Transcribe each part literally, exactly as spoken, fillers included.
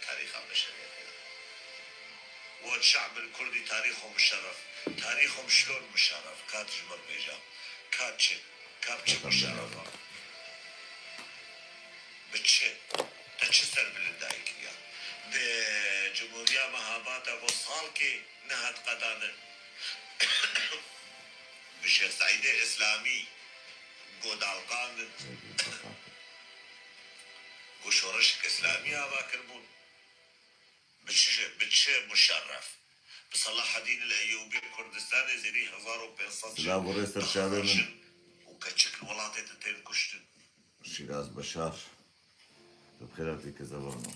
Tarîxa me şerefî. Wan şe'bil kurdî tarîxo muşerref. Tarîxo şilon muşerref. Ka tu ji me bêje. Ka çi? Ka bi çi muşerref e? Bi çi? Te çi serbilindayî kiriya? Di cumhuriya me habate vo salkê nehat qedandin. Bi Şêx Seîdê Îslamî go dalqandin. Go şoreşek Îslamî ava kiribûn. Bi çi, bi çi muşerref? Bi Selahedîn el Eyûbî Kurdistanê zêdî hezar û pênc sed Silav û rê ser çavê min. Jin û keçik li welatê te tên kuştin. Şîraz Beşar. Tu bi xêr hatî kezeba min.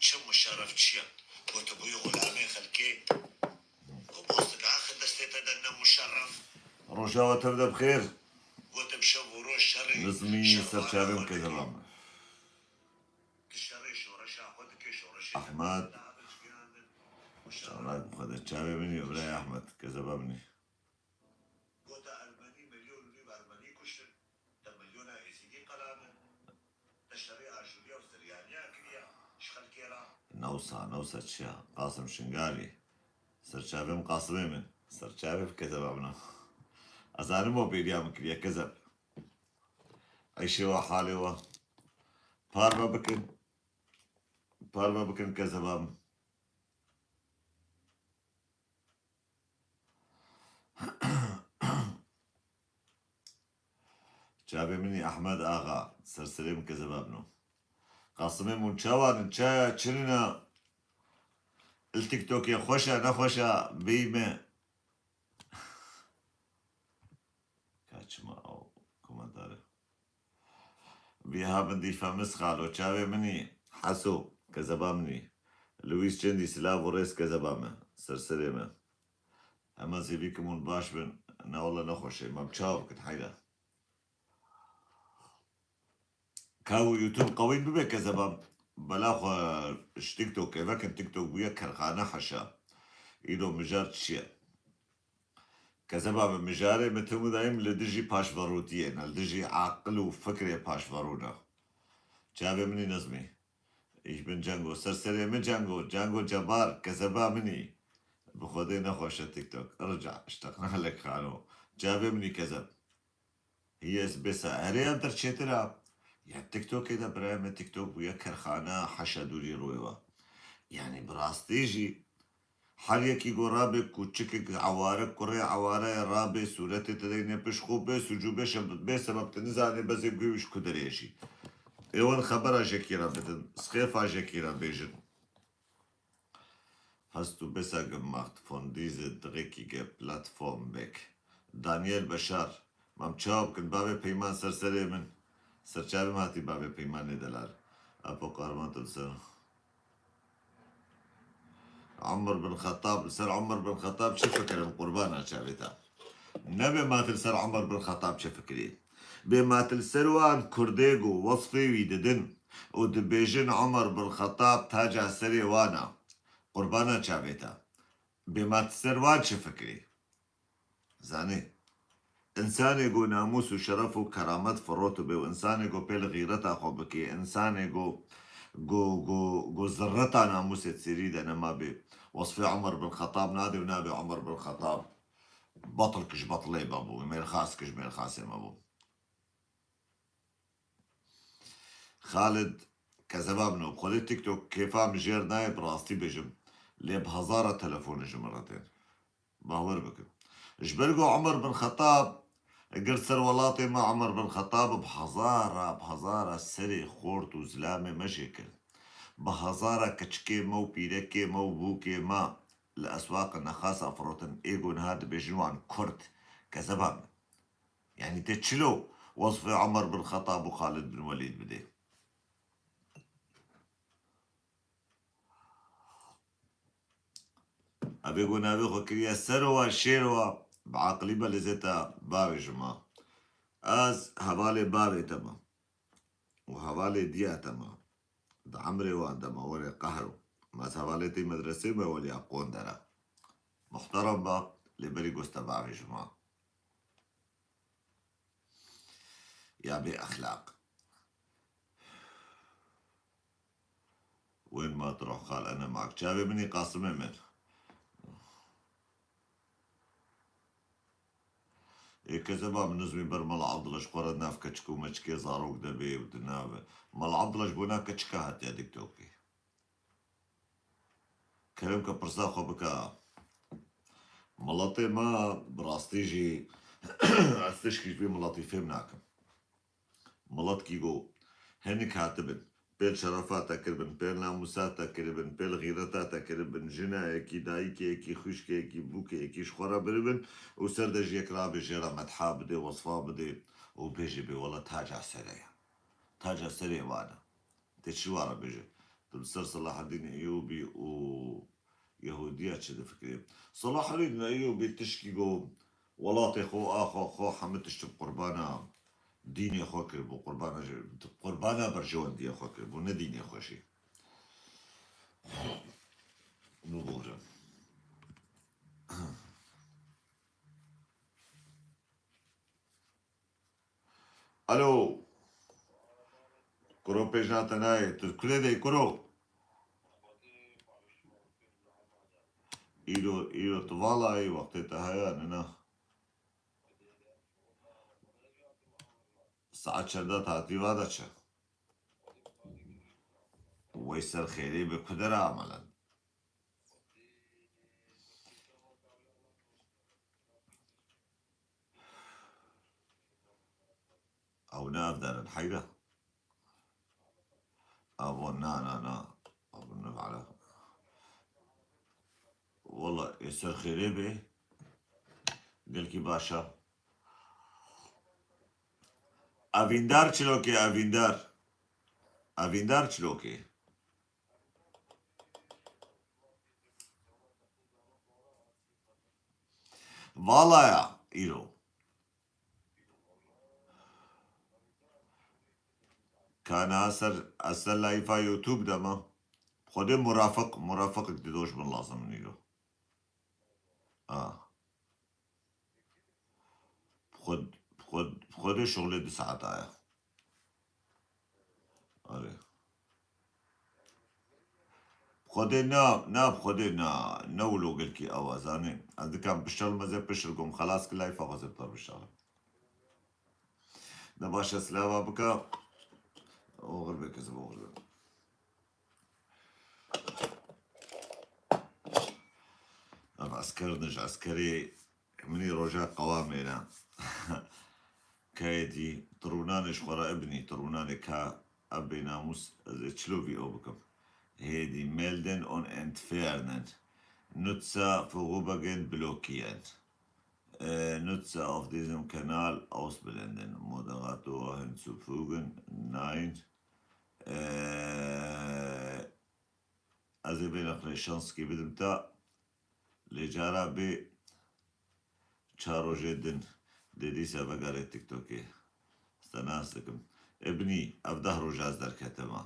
Çi muşerref çi ye? Gotibûyî xulamê xelkê. Ku postik axir destê te de ne muşerref. Rojava te bide bi xêr. Gotim şev û roj şerê. Nizmî ser çavê min kezeba min. Di şerê şoreşa xwe dike şoreşê Ehmed. Çanak bi xwe de çavê min î, birayê Ehmed, kezeba min î. Gote Ermenî milyon û nîv Ermenî kuştin. Te milyona Êzîdî qelandin. Te şerê Aşûriya û Siryaniya kiriye ji xelkê re. Newsa, newsa çi ya? Qasim Şingalî. Ser çavê min Qasimê min. Ser çavê min kezeba min a. Ez zanim o bêriya min kiriye kezeb. Eyşê wa halê wa. Parve bikin. Parve bikin kezeba min. Çavê min î Ehmed Axa, ser serê min kezeba min o. Qasimê min çawan in, çaya çinina? Il TikTokê xweş e, nexweş e, bêyî me. Ka çima ew komentar e? Vî ha min dî femis xalo, çavê min î Heso, kezeba min î. Lewîs Çendî, silav û rêz kezeba me, ser serê me. Hema zêvî kim hûn baş bin, ne wele nexweş e, ma çawa bikin heyra. Ka û YouTube qewîn bibe kezeba bela xwe ji TikTokê vekin, TikTok bûye kerxane heşa. Îro mijar çi ye? Kezeba min mijarê min tim û dayim li dijî paşverûtiyê ne, li dijî aqil û fikrê paşverû ne. Çavê min î Nizmî. Ich bin Cengo. Ser serê min Cengo. Cengo Cebar. Kezeba min î. Bi Xwedê nexweş e TikTok. Irca. Işteqnalek xano. Çavê min î kezeb. Hiye ez bêsa. Erê ev der çêtir a. Ya TikTokê de birayê me TikTok bûye kerxana heşa dûrî rûyê we. Yanî bi rastî jî her yekî go rabê kûçikek eware, kurê eware ye rabê sûretê te deyne pişt xwe bê sûc û bê şeb-, bê sebeb tu nizanê bezê guhê wî ji ku derê ye jî. Ê wan xebera jekî re bidin, sixêfa jekî re bêjin. Hast du besser gemacht von diese dreckige Plattform weg. Daniel Beşar, mam çawa bikin, bavê Peyman ser serê min. Ser çavê min hatî bavê Peymanê delal. Apo Qarman tu li ser. Umar bin Xettab, li ser Umar bin Xettab çi fikirim qurbana çavê te? Nebe ma tu li ser Umar bin Xettab çi fikirî? Bê ma tu li ser wan Kurdê ku wesfê wî didin û dibêjin Umar bin Xettab taca serê wan a. Qurbana çavê te. Bê ma tu ser wan çi fikirî? Zanî. Însanê ku namûs û şeref û keramet firotibê û însanê ku pê li xîreta xwe bikê, însanê ku, ku, ku, ku zirreta namûsê di serî de nema bê, wesfê Umar bin Xettab nadê û nabê Umar bin Xettab. Betil ki ji betilê me bû, mêrxas ki ji mêrxasê me bû. Xalid, kezeba min o. Bi Xwedê TikTok kêfa min jêr nayê, bi rastî bêjim. Lê bi hezara telefonê ji min re tên. Bawer bikin. Ji ber ku Umar bin Xettab gir ser welatê me, Umar bin Xettab bi hezara, bi hezara serê xort û zilamê me jê kir. Bi hezara keçikê me û pîrekê me û bûkê me li eswaqê nexasa firotin. Ê ku niha dibêjin wan Kurd. Kezeba min. Yanî te çilo wesfê Umar bin Xettab û Xalid bin Welîd bidê? Evê ku navê xwe kiriye Serowa Şêrowa, bi aqilî me lê zêta bavê ji ma. Ez hevalê bavê te me û hevalê diya te me. Di emrê wan de me werê qehro. Me ez hevalê tê medresê me weliya qondera. Muhterem ba, lê berî goste bavê ji ma. Ya bê exlaq. Wên ma tu roh xal ene mak. Çavê min î Qasimê min. Ê kezeba min nizmî ber Mala Abdullah ji xwe re nav keçik û meçikê zarok de bê û di nav. Mala Abdullah ji bona keçika hatiye TikTokê. Kerem ke pirsa xwe bike. Miletê me bi rastî jî ez tişkî ji vî miletî fêm nakim. Miletkî go hinik hatibin, pêl şerefa te kiribin, pêl namûsa te kiribin, pêl xîreta te kiribin, jinayekî, dayikeyekî, xwişkeyekî, bûkeyekî ji xwe re biribin û ser de ji yek rabê jê re medha bidê, wesfa bidê û bêjê bê wele taca serê ye. Taca serê wan e. Tê çi wara bêje? Tu li ser Selahedîn Eyûbî û Yehudiya çi difikirî? Selahedîn Eyûbî tişkî got, welatê xwe, axa xwe, hemû tişt bi qurbana dînê xwe kiribû, qurbana ji, qurbana berjewendiyê xwe kiribû, ne dînê xwe jî. Bibûrin. Alo. Kuro pêjna te nayê. Tu kurê de kuro. Îro, îro tu vala yî wextê te heye, ne, ne. Saet çenda tatî va de çi? Wey ser xêrê bi ku dera amelen. Ew ne ev derin heyra. Evo na, na, na. Evo ne ala. Wala ê ser xêrê bê. Gelkî baş e. Evîndar çilokê, evîndar. Evîndar çilokê. Vala ya îro. Kana ser, ez ser layfa YouTube de me. Xwedê murafiq, murafiqek didoş bin lazim in îro. A. Xwed-, xwed-, xwedê şuxlê du saeta ye. Erê. Xwedê na, na, xwedê na, ne wilo gelkî ew e, zanî. Ez dikam biştel meze pişir gom xelas ki layfa xwe zê per biştel. Ne baş e silava bika. Oxir be kezim oxir be. Ev esker ne ji eskerê Minî roja qewamê ne. Kayê dî, tu rûnanê ji xwe re ibnî, tu rûnanê ka ev bênamûs, ez ê çilo vî ew bikim. Hêdî, melden und entfernen. Nutzer vorübergehend blockieren. Äh, Nutzer auf diesem Kanal ausblenden. Moderator hinzufügen. Nein. Äh, ez ê vê nexrê şanskî bidim te. Lê cara bê çar rojê din dê dîsa vegerê TikTokê. Ez te nas dikim. Ibnî, ev deh roja ez derketime.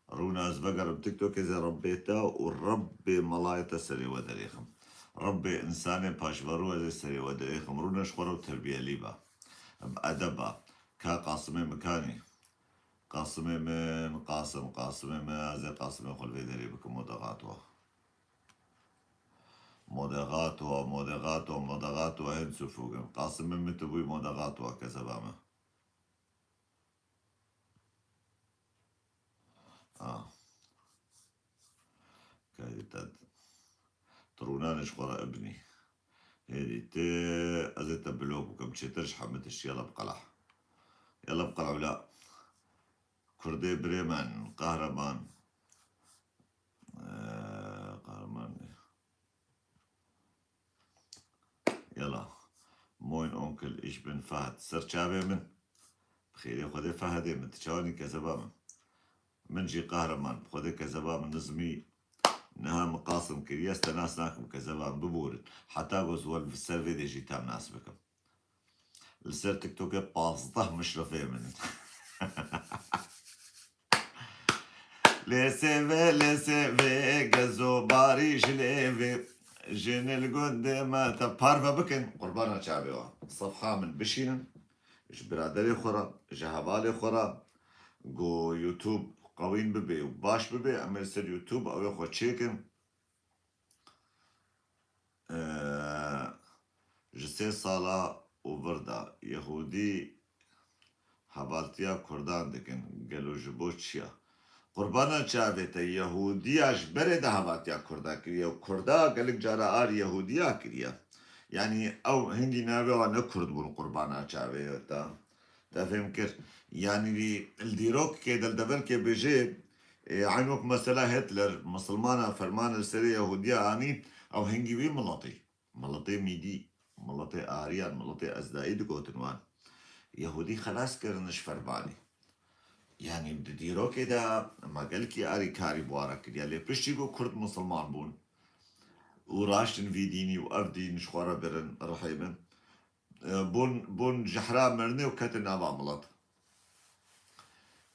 Rûna ez vegerim TikTokê zê Rebbê te û Rebbê melayê te serê we derêxim. Rebbê insanê paşverû ez ê serê we derêxim. Rûna ji xwe re terbiyelî be. Bi edeb be. Ka Qasimê Mikanî. Qasimê min, Qasim, Qasimê min, ez ê Qasimê xwe li vê derê bikim, moderator. Moderator, moderator, moderator, hinzufügen. Qasimê min tu bûyî moderator, kezeba min. Ah. Kaydî te. Tu rûnanê ji xwe re ibnî. Hêdî tu, ez ê te blok bikim. Çêtir ji hemû tişt, yala bi qeleh. Yala bi qeleh wila. Kurdê birê min, qehreman. Ee, qehreman. Yala. Moin Onkel, ich bin Fahd. Ser çavê min. Bi xêrê Xwedê Fahedê min. Tu çawanî kezeba min? Min jî qehreman. Bi Xwedê kezeba min nizmî. Niha min Qasim kiriye, ez te nas nakim kezeba min, biborin. Heta ku ez we li ser vê dê jî tam nas bikim. Li ser TikTokê pazdeh mişrifê min in. Lê sêvê, lê sêvê, gezo barî ji lêvê. Jin li gundê me te parve bikin. Qurbana çavê wan. Sefha min bişînin. Ji biraderê xwe re, ji hevalê xwe re. Go YouTube qewîn bibe û baş bibe, em ê li ser YouTube ew ê xwe çêkin. Ee, ji sê sala û vir de Yehûdî hevaltiya Kurdan dikin. Gelo ji bo çi ya? Qurbana çavê te, Yehûdiya ji berê de hevatiya Kurda kiriye û Kurda gelek cara ar Yehûdiya kiriye. Yanî ew hingî navê wan ne Kurd bûn qurbana çavê te. Te fêm kir? Yanî vî li dîrokê de li deverkê bêjê, e, eyn wek mesela Hitler, misilmana fermanê li serê Yehûdiya anî, ew hingî wî miletî. Miletê Mîdî, miletê Aryan, miletê Ezdayî digotin wan. Yehûdî xelas kirin ji fermanê. Yanî di dîrokê de me gelkî arîkarî bi wan re kiriye. Lê piştî ku Kurd misilman bûn û raştin vî dînî û ev dîn ji xwe re birin, rihê min, e, bûn, bûn jehra mirinê û ketin nava milet.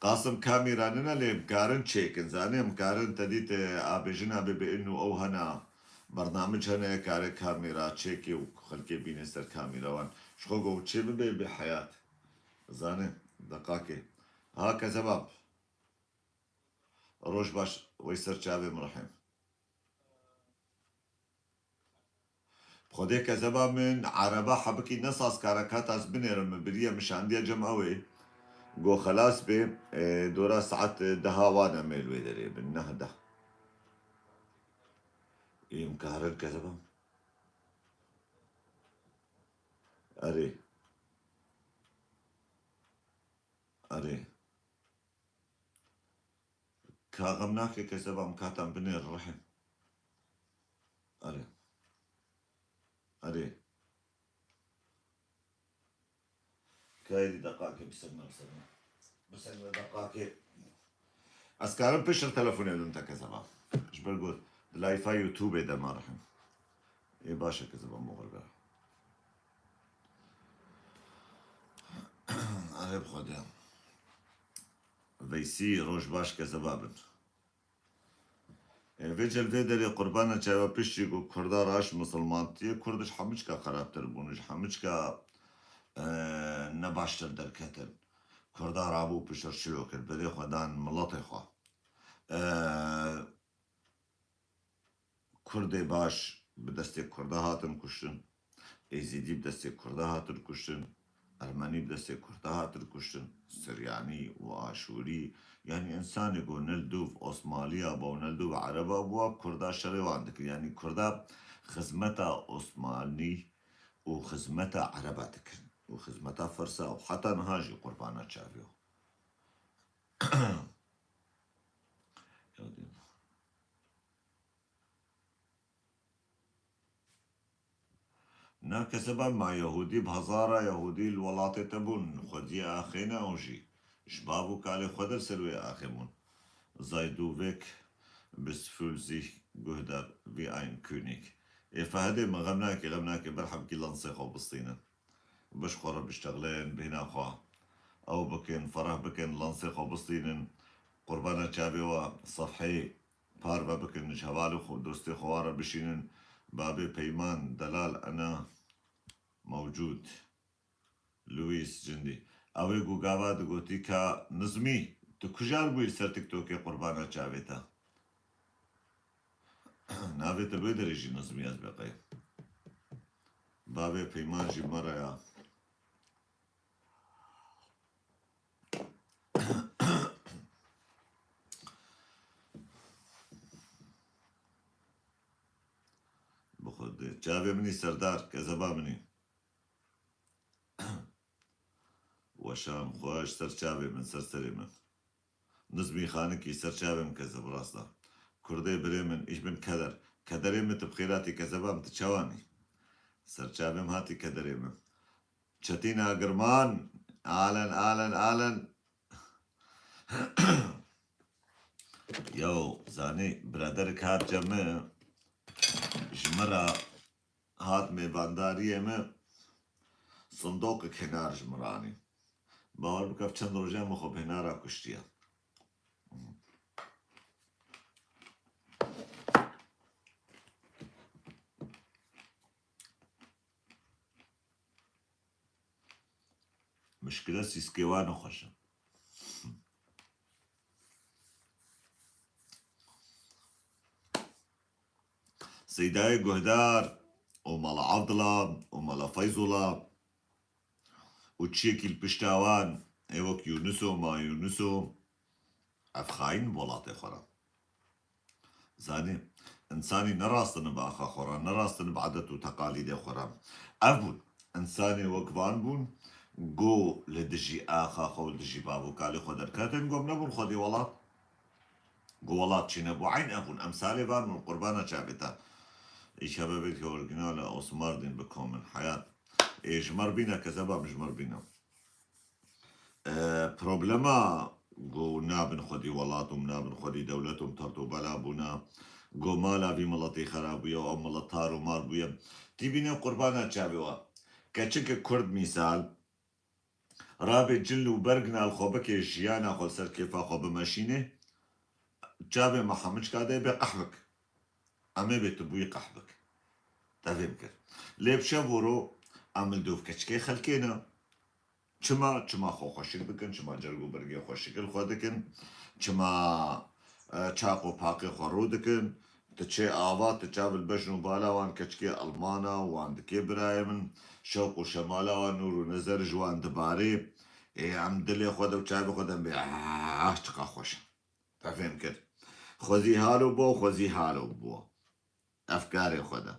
Qasim kamîra nine lê em karin çêkin. Zanê em karin te dît, e, abêjina bê bi inu ew hene. Bernamic hene kare kamîra çêkê û xelkê bîne ser kamîra wan. Ji xwe got çê bibe bê heyat. Zanê, deqakê. Ha kezebab. Roj baş, wey ser çavê min rihê. Xwedê kezeba min, ereba hebikî ne sazkare, ka ez binêrim, min biriye, min şandiye cem ew ê. Go xelas bê, e, dora saet deha wan em ê li wê derê bin, neh deh. Ê, em karin kezeba. Erê. Erê. Ka xem nake kezeba, em katan binêr rihê. Erê. Erê. Ka êdî deqakê bisekne, bisekne. Bisekne deqakê. Ez karim piştre telefonê bim te kezeba. Ji ber got, di layfa YouTubeê de me rihim. Ê baş e kezeba, moxir be. Erê bi Xwedê. Veysî, roj baş kezeba bin. E, vê cel vê derê qurbana çawa piştî ku Kurda raşt misilmantiyê, Kurd ji hemiçka xerabtir bûn, ji hemiçka, e, ne baştir derketin. Kurda rabû pişt re çilo kir, berê xwe dan miletê xwe. E, Kurdê baş bi destê Kurda hatin kuştin. Êzîdî bi destê Kurda hatin kuştin, Ermenî bi destê Kurda hatin kuştin, Siryanî û Aşûrî, yanî însanê ku ne li dûv Osmaliya bû û ne li dûv Ereba bû, Kurda şerê wan dikir. Yanî Kurda xizmeta Osmanî û xizmeta Ereba dikirin û xizmeta Firsa û heta niha jî qurbana çavê wan. Ya Dîn. Na keseba ma Yehûdî bi hezara Yehûdî li welatê te bûn, xwediyê axê ne ew jî. Ji bav û kalê xwe de li ser wê axê bûn. Sei du Weg, bist für sich, Götter wie ein König. Ê Fehedê min xem nake, xem nake, ber hebkî lensê xwe bistînin. Biş xwe re biştexlên, bêhna xwe ew bikin, fereh bikin, lensê xwe bistînin, qurbana çavê we, sefheyê parve bikin, ji hevalê xwe, dostê xwe wan re bişînin, babê Peyman, delal, ena mewcûd, Louis, cindî. Ew ê ku gava digotî ka Nizmî, tu kujar bûyî li ser TikTokê qurbana çavê te? Navê te bê derê jî Nizmî ez bê qey. Bavê Peyman jî me re ya. Bi Xwedê. Çavê min î Serdar, kezeba min î. Weşan xweş, ser çavê min, ser serê min. Nizmî Xanikî, ser çavê min kezeb, rast e. Kurdê birê min, ich bin keder. Kederê min, tu bi xêr hatî kezeba min, tu çawanî? Ser çavê min hatî kederê min. Çetîn Agirman, alen, alen, alen. Yaw, zanî, biraderik hat cem min, ji min re hat mêvandariyê min, sindoqek hênar ji min re anî. Bawer bike, ev çend rojan min xwe bi hênara kuştiye. Mişkile sîskê wan xweş e. Seydayê Guhdar û Mala Abdila û Mala Feyzula û çiyekî li pişta wan ê wek Yûniso, Ma Yûniso, ev xayîn bi welatê xwe re. Zanî, însanî nerastin bi axa xwe re, nerastin bi edet û teqalîdê xwe re. Ev bûn. Însanê wek van bûn, go li dijî axa xwe û dijî bav û kalê xwe derketin, go em nebûn xwedî welat. Go welat çî nebû. Eyn ev bûn. Emsalê van bûn, qurbana çavê te. Îşebe bêt ki orîginal e, Osmar dîn bi komên heyat. Ê ji me re bîne, kezeba min ji me re bîne. E, problema ku nabin xwedî welat û nabin xwedî dewlet û tert û bela bûna, ku mala vî miletî xera bûye û ew milet tar û mar bûye. Tî bîne qurbana çavê we. Keçikê Kurd mîsal, rabê cil û bergna li xwe bike, jiyana xwe li ser kêfa xwe bimeşîne, çavê me hemiçka de bê qehwik. Em ê bê tu bûyî qehwik. Te fêm kir. Lê bi şev û ro em li dûv keçikê xelkê ne. Çima? Çima xwe xweşik dikin, çima cerg û bergê xweşik li xwe dikin, çima, e, çaq û paqê xwe rû dikin, tu çê ava, tu çav li bejn û bala wan keçikê Elmana, wan dikê birayê min, şewq û şemala wan nûr û nezer ji wan dibarê, ê, em dilê xwe de û çavê xwe de em bê, ah, çiqa xweş in. Te fêm kir. Xwezî halo bo, xwezî halo bo. Efkarê xwe de.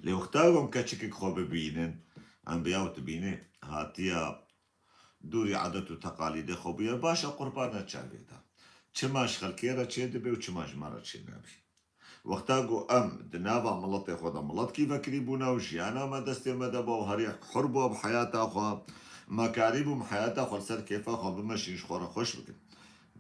Lê wexta ku em keçikek xwe bibînin, em bi yaw dibînê, hatiya dûrî edet û teqalîdê xwe bûye, baş e, qurbana çavê te. Çima ji xelkê re çê dibe û çima ji me re çê nabî? Wexta ku em di nava miletê xwe de miletkî vekirî bûne û jiyana me destê me de bû û herî hur bû bi heyata xwe, me karîbû em heyata xwe li ser kêfa xwe bimeşîn, ji xwe re xweş bikin.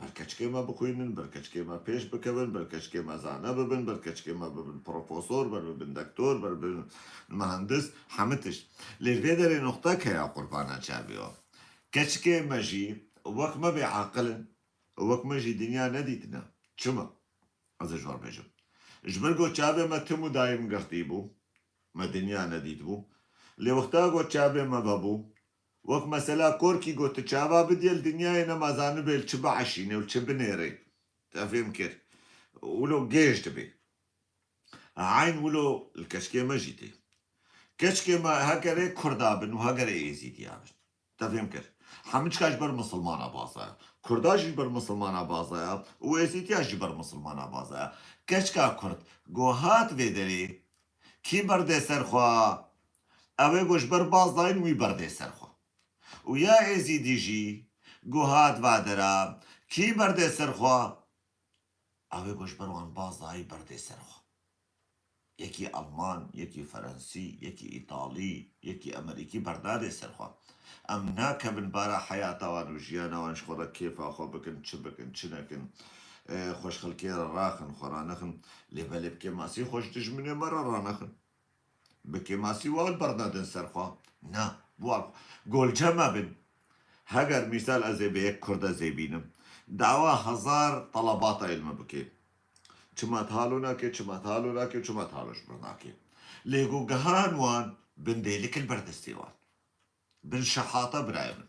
Ber keçikê me bixwînin, ber keçikê me pêş bikevin, ber keçikê me zane bibin, ber keçikê me bibin profesor, ber bibin doktor, ber bibin muhendis, hemî tişt. Lê li vê derê noqtek heye qurbana çavê we. Keçikê me jî wek me bê aqil in, wek me jî dinya nedîtine. Çima? Ez ê ji we re bêjim. Ji ber ku çavê me tim û dayim girtî bû, me dinya nedîtibû. Lê wexta ku çavê me vebû, wek mesela korkî ku tu çava bidiyê li dinyayê nema zanibê li çi bieşînê û li çi binêrê. Te fêm kir. Wilo gêj dibê. Eyn wilo li keçikê me jî tê. Keçikê me hegerê Kurda bin û hegerê Êzîdiya bin. Te fêm kir. Hemiçka ji ber misilmana bazaya. Kurda jî ji ber misilmana bazaya û Êzîdiya jî ji ber misilmana bazaya. Keçika Kurd ku hat vê derê, kî berdê ser xwe? Ew ê ku ji ber baz dayîn wî berdê ser xwe. Û ya Êzîdî jî ku hat va dera, kî berdê ser xwe? Ew ê ku ji ber wan baz dayî berdê ser xwe. Yekî Elman, yekî Ferensî, yekî Îtalî, yekî Emerîkî bernadê ser xwe. Em nakevin bara heyata wan û jiyana wan, ji xwe re kêfa xwe bikin, çi bikin, çi nekin. Ê, xwe ji xelkê re raxin, xwe ranexin. Lê belê bi kêmasî xwe ji dijminê me re ranexin. Bi kêmasî wan bernadin ser xwe. Na, bi wan xwe. Golce me bin. Heger mîsal ez ê bi yek Kurd ez ê bînim. Dawa hezar telebata li me bike. Çima tu halo nake, çima tu halo nake, çima tu halo ji min nake. Lê ku gihan wan bin dêlik li ber destê wan. Bin şehata birayê min.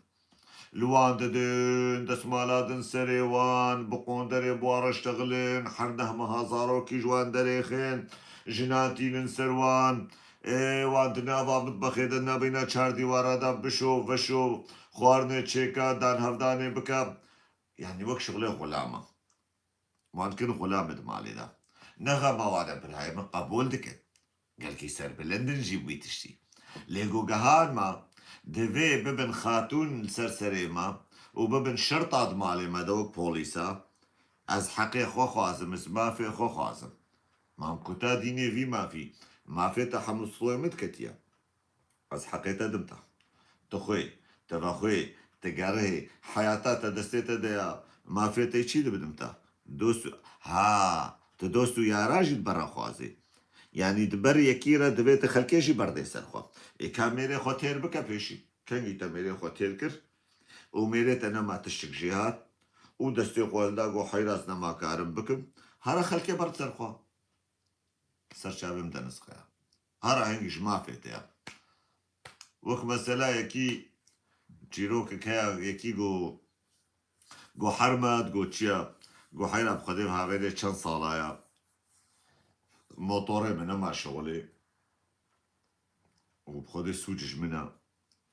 Li wan didin, destmala din serê wan, bi qonderê bi wan re ştexilin, her neh meha zarokî ji wan derêxin, jinan tînin ser wan, ê, wan di nava mitbexê de nabîna çar dîwara de bişo, veşo, xwarinê çêke, dan hevdanê bike. Yanî wek şixulê xulama. Wan dikin xulamê di malê de. Ne xema wan e birayê min qebûl dikin. Gelkî serbilind in jî wî tiştî. Lê ku gihan me, divê bibin xatûn li ser serê me û bibin şirta di malê me de wek polîsa. Ez heqê xwe xwazim, ez mafê xwe xwazim. Mam kuta dînê vî mafî, mafê te hemû stoyê min diketiye. Ez heqê te dim te. Tu xwê, tu vexwê, tu gerihê, heyata te destê te de ya, mafê te çî dibidim te? Dost û, ha, tu dost û yara jî di ber re xwazê. Yanî di ber yekî re divê tu xelkê jî berdê ser xwe. Ê ka mêrê xwe têr bike pêşî. Kengî te mêrê xwe têr kir û mêrê te nema tiştik jê hat û destê xwe hilda got heyra ez nema karim bikim. Hara xelkê berd ser xwe. Ser çavê min de nisqe ya. Hara hingî ji mafê te ya. Wek mesela yekî çîrokek heye, yekî got, got hermet, got çi ya? Got heyra bi Xwedê havêrê çend sala ya? motorê min nema şixulê. Û bi Xwedê sûc ji min e.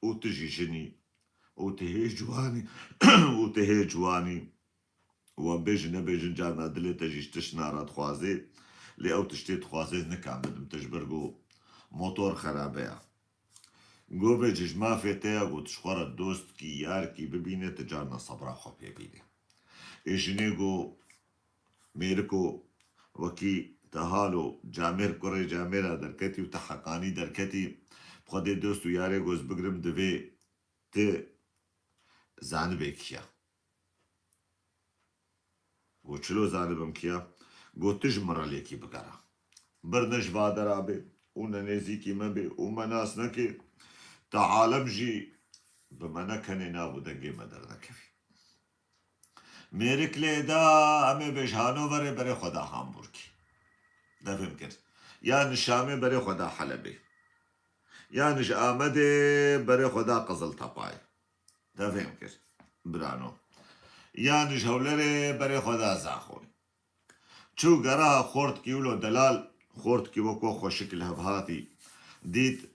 Û tu jî jin î. Û tu hê ciwan î. Û tu hê ciwan î. Wan bêjin nebêjin, carna dilê te jî ji tişt nara dixwazê. Lê ew tiştê dixwazê nikan bidim te ji ber ku motor xerabe ya. Go bêje ji mafê te ya, go tu ji xwe re dostkî, yarkî bibîne, tu carna sebra xwe pê bîne. Ê jinê go mêriko wekî te halo camêr kurê camêra derketî û te heqanî derketî, bi Xwedê dost û yarê go ez bigrim divê tu zanibê kiya. Go çilo zanibim kiya? Go tu ji min re lêkî bigera. Bir ne ji va dera bê û ne nêzîkî me bê û me nas neke, te alem jî bi me nekenê, nav û dengê me dernekevî. Mêrik lê da, em ê bêj Hanoverê berê xwe da Hamburgî. Devêm kir. Yan ji Şamê berê xwe da Helebê. Yan ji Amedê berê xwe da Qiziltepayê. Devêm kir. Birano. Yan ji Hewlerê berê xwe da Zaxoyê. Çû gera xortkî wilo delal, xortkî wek we xweşik li hev hatî. Dît,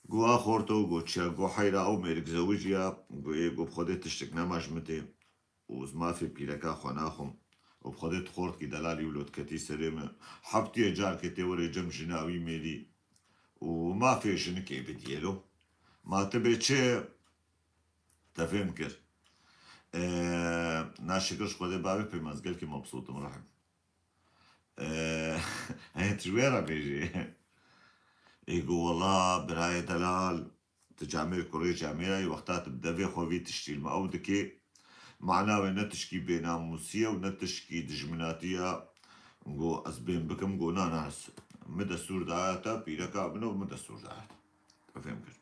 got, a xorto, got, çi ye? Got, heyra ew mêrik zewiciya. Got, ê, got, bi Xwedê tiştik nema ji min tê. Û ez mafê pîreka xwe naxwim. Û bi Xwedê tu xortkî delalî wilo diketî serê min. Heftiyê carkê tê werê cem jina wî mêrî. Û mafê jinikê bidiyê lo. Ma tu bê çi? Te fêm kir. Ee, naşikir ji Xwedê bavê pê me ez gelkî mebsût im, rehim. Ee, tu ji wê re bêjî. Ê go wela birayê delal, tu camêr kurê camêra yî, wexta tu bi devê xwe vî tiştî li me ew dikê. Mana wê ne tişkî bênamûsî ye û ne tişkî dijminatî ye. Go ez bêm bikim, go na, na, min destûr daye te, pîreka min û min destûr daye te. Te fêm kir.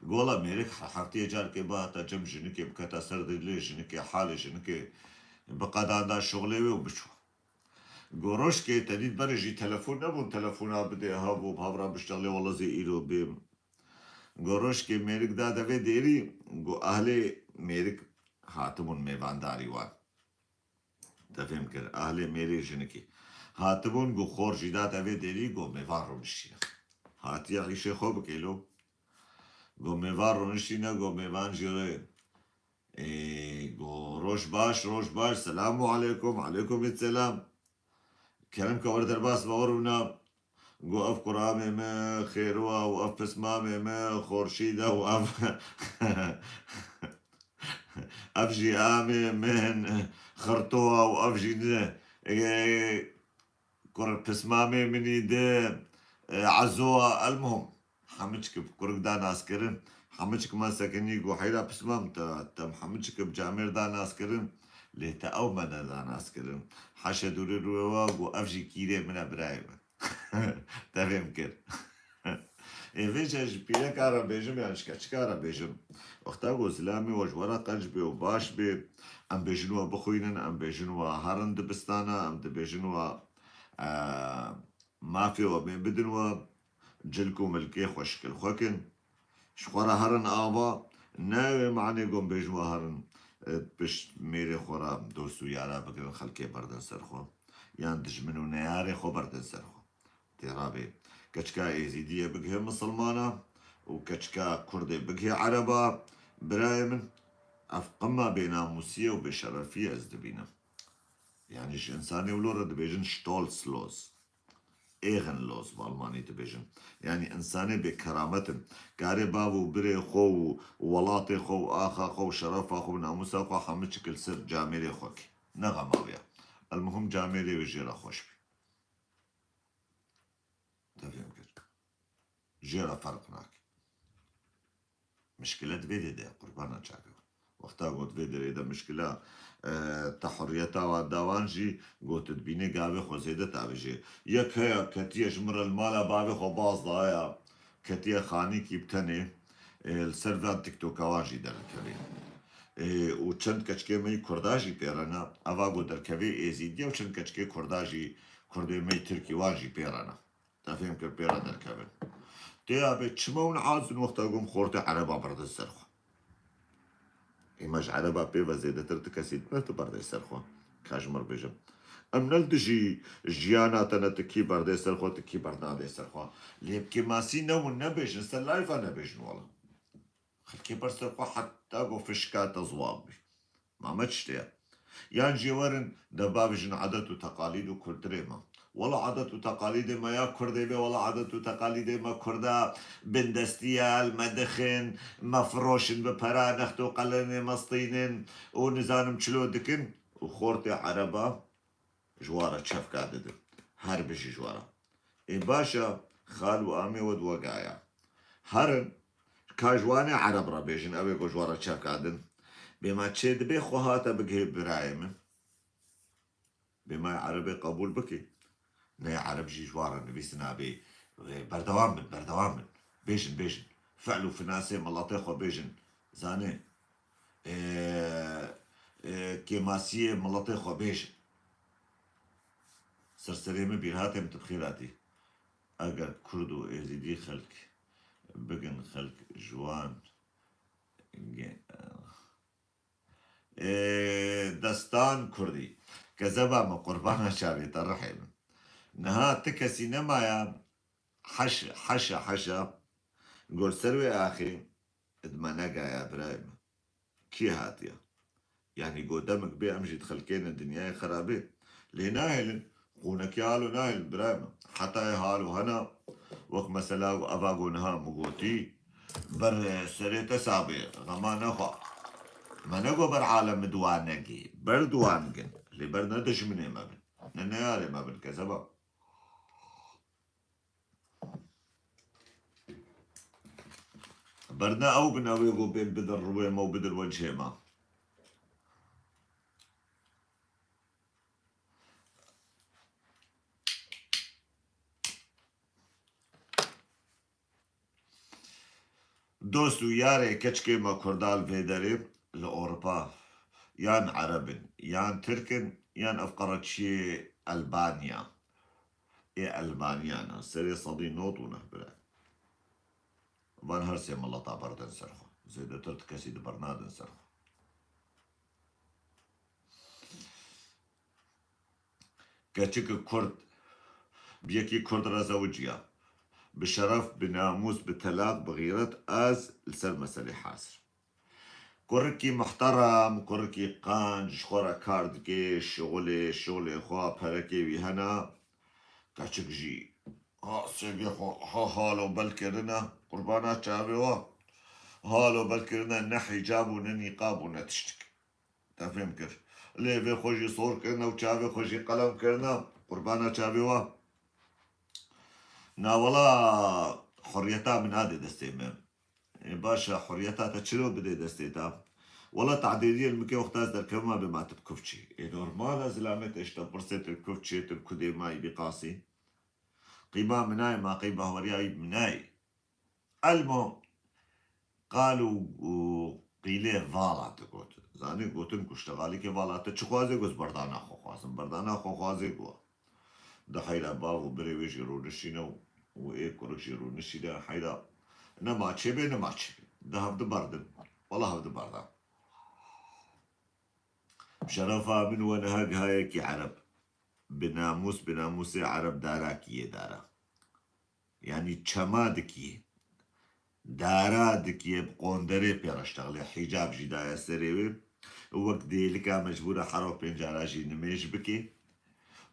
Go wela mêrik he-, heftiyê carkê bihata cem jinikê, biketa ser dilê jinikê, halê jinikê, biqedanda şixulê wê û biçû. Go rojkê te dît berê jî telefon nebûn, telefona bidê ha bo bi hev re biştexlê, wela zê îro bêm. Go rojkê mêrik da devê dêrî, go ahlê mêrik hatibûn mêvandarî wan. Te fêm kir, ahlê mêrê jinikî. Hatibûn, go xor jî da devê dêrî, go mêvan rûniştîne. Hatiye îşê xwe bikê lo. Go mêvan rûniştîne, go mêvan jî rê. Ê, go roj baş, roj baş, selamu aleykum, aleykum selam. Kerem ke were derbas ve oruna. Go ev kuramê me xêrwa û ev pismamê me xorşîda û ev, ev jî amê min xirtowa û ev jî ne, e, kur pismamê minî de, e, ezowa. Elmuhim, hemiçik bi kurik da naskirin. Hemiçik me sekinî go heyra pismam te, tem hemiçik bi camêr da naskirin. Lê te ew me neda naskirin. Heşe dûrê rûyê wa go ev jî kîrê min e, birayê min. Te fêm kir. Ê vêca ji pîreka re bêjim yan ji keçika re bêjim. Wexta ku zilamê we ji we re qenc bê û baş bê, em bêjin we bixwînin, em bêjin we herin dibistana, em dibêjin we, e, mafê we bên bidin we, cilk û milkê xweşikil xwe kin. Ji xwe re herin ava, ne wê manê ku em bêjin we herin, e, pişt mêrê xwe re dost û yara bigirin, xelkê berdin ser xwe. Yan dijmin û neyarê xwe berdin ser xwe. Tê rabê. Keçika Êzîdiyê bigihê misilmana û keçika Kurdê bigihê Ereba, birayê min, ev qima bênamûsî ye û bêşerefî ye ez dibînim. Yanî ji însanê wilo re dibêjin stolzlos. Ehrenlos bi Almanî dibêjin. Yanî însanê bêkeramet in. Karê bav û birê xwe û welatê xwe û axa xwe û şerefa xwe û namûsa xwe hemû çik li ser camêrê xwe kê. Ne xema wê ye. Elmuhim camêrê wê jê re xweş bî. Te fêm kir. Jê re ferq nake. Mişkile di vê dê de ye, qurbana çaka. Wexta got vê derê de mişkila, e, te hurriyeta wan da wan jî, got dibîne gavê xwe zêde tavêje. Yek heye ketiye ji min re li mala bavê xwe baz daye, ketiye xanîkî bi tenê, e, li ser van TikToka wan jî derdikeve. E, û çend keçikê me yî Kurda jî pê re ne. Eva got derkevê Êzîdiye û çend keçikê Kurda jî, Kurdê me yî Tirkî wan jî pê re ne. Te fêm kir pê re derkevin. Tê ya bê çima hûn azin wexta gom xortê Ereba berdin ser xwe. Ê me ji Ereba pê ve zêdetir ti kesî dibir tu berdê ser xwe. Ka ji mir bêjim. Em ne li dijî jiyana te ne, tu kî berdê ser xwe, tu kî bernadê ser xwe. Lê bi kêmasî newin, nebêjin, ser layfa nebêjin wela. Xelkê ber ser xwe heta ku fişka te ziwab bî. Ma me tiştê ye. Yan jî werin, de bavêjin adet û teqalîd û kulturê me. Wela adet û teqalîdê me ya Kurdê bê, wela adet û teqalîdê me Kurda bindestî ye, li me dixin, me firoşin bi pera, next û qelenê me stînin û nizanim çilo dikin û xortê Ereba ji we re çefka didin. Her bijî ji we re. Ê baş e, xal û amê we di we gaya. Herin, ka ji wanê Ereb re bêjin, ew ê ku ji we re çefka din. Bê ma çê dibê xwe hate bigihê birayê min. Bê ma Erebê qebûl bikî. Ne Ereb jî ji we re nivîsina bê. Wê berdewam bin, berdewam bin. Bêjin, bêjin. Fe'l û finasê miletê xwe bêjin. Zanê. Ê, ê, kêmasiyê miletê xwe bêjin. Ser serê min bîrhatê min tu bi xêr hatî. Eger Kurd û Êzîdî xelk bigin, xelk ji wan ge-, Ê, destan Kurdî. Kezeba min, qurbana çavê te, rihê min. Niha ti kesî nemaya, heşa, heşa, heşa. Gor ser wê axê, di me negaya birayê min. Kî hatiye? Yanî go demek bê em jî dixelkêne dinyayê xerabê. Lê nahêlin, qûnekê halo nahêlin birayê min. Hetayê halo hena, wek mesela eva go niha min gotî, ber serê te sabê, xema nexwe. Me nego ber alem min di wan negî, ber di wan gin. Lê ber ne dijminê me bin, ne neyarê me bin, kezeba. Berna ew bin, ew ê ku bên bidin rûyê me û bidin wencihê me. Dost û yarê keçikê me Kurda li vê derê li Ewropa yan Ereb in, yan Tirk in, yan ev qereçiyê Elbanya. Ê Elbaniyan e, serê sedî nod û neh bire. Van her sê mileta berdin ser xwe. Zêdetir ti kesî di bernadin ser xwe. Keçik Kurd, bi yekî Kurd re zewiciya. Bi şeref, bi namûs, bi telaq, bi xîret, ez li ser meselê hazir. Kurikî muhterem, kurikî qenc, ji xwe re kar dike, şixulê, şixulê xwe, perekê wî hene. Keçik jî, ha, sêvê xwe, ha, halo bel kirine, qurbana çavê we. Halo bel kirine, ne hîcab û ne nîqab û ne tiştik. Te fêm kir. Lêvê xwe jî sor kirine û çavê xwe jî qelem kirine, qurbana çavê we. Na wela huriyeta min nadê destê me. Ê, baş e, huriyeta te çilo bidê destê te? Wela tadêdiyê li min kê wexta ez derkevim, ma bê ma tu bi kufçî. Ê, normal e, zilamê te işte pirsê tu kufçê, tu kudê mayî bî qasî. Qîma min nayê, ma qey bahweriya wî min nayê. Elmo qal û, û qîlê vala digot. Zanî gotin ku ştexalikê vala te çi xwazê, got berdana xwe xwazim. Berdana xwe xwazê got. Di heyra bav û birê wê jî rûnişîne û, û ê kurik jî rûnişîne heyra. Ne maçê bê, ne maçê bê. Di hevdi berdin. Wela hevdi berdan. Şerefa min we niha gihayekî Ereb. Bi namûs, bi namûsê Ereb darakî yê dara. Yanî çema dikî, dara dikî, bi qonderê pê re ştexlê, hîcab jî daye serê wê. Wek dêlika mecbûr e hero pênc cara jî nimêj bikê.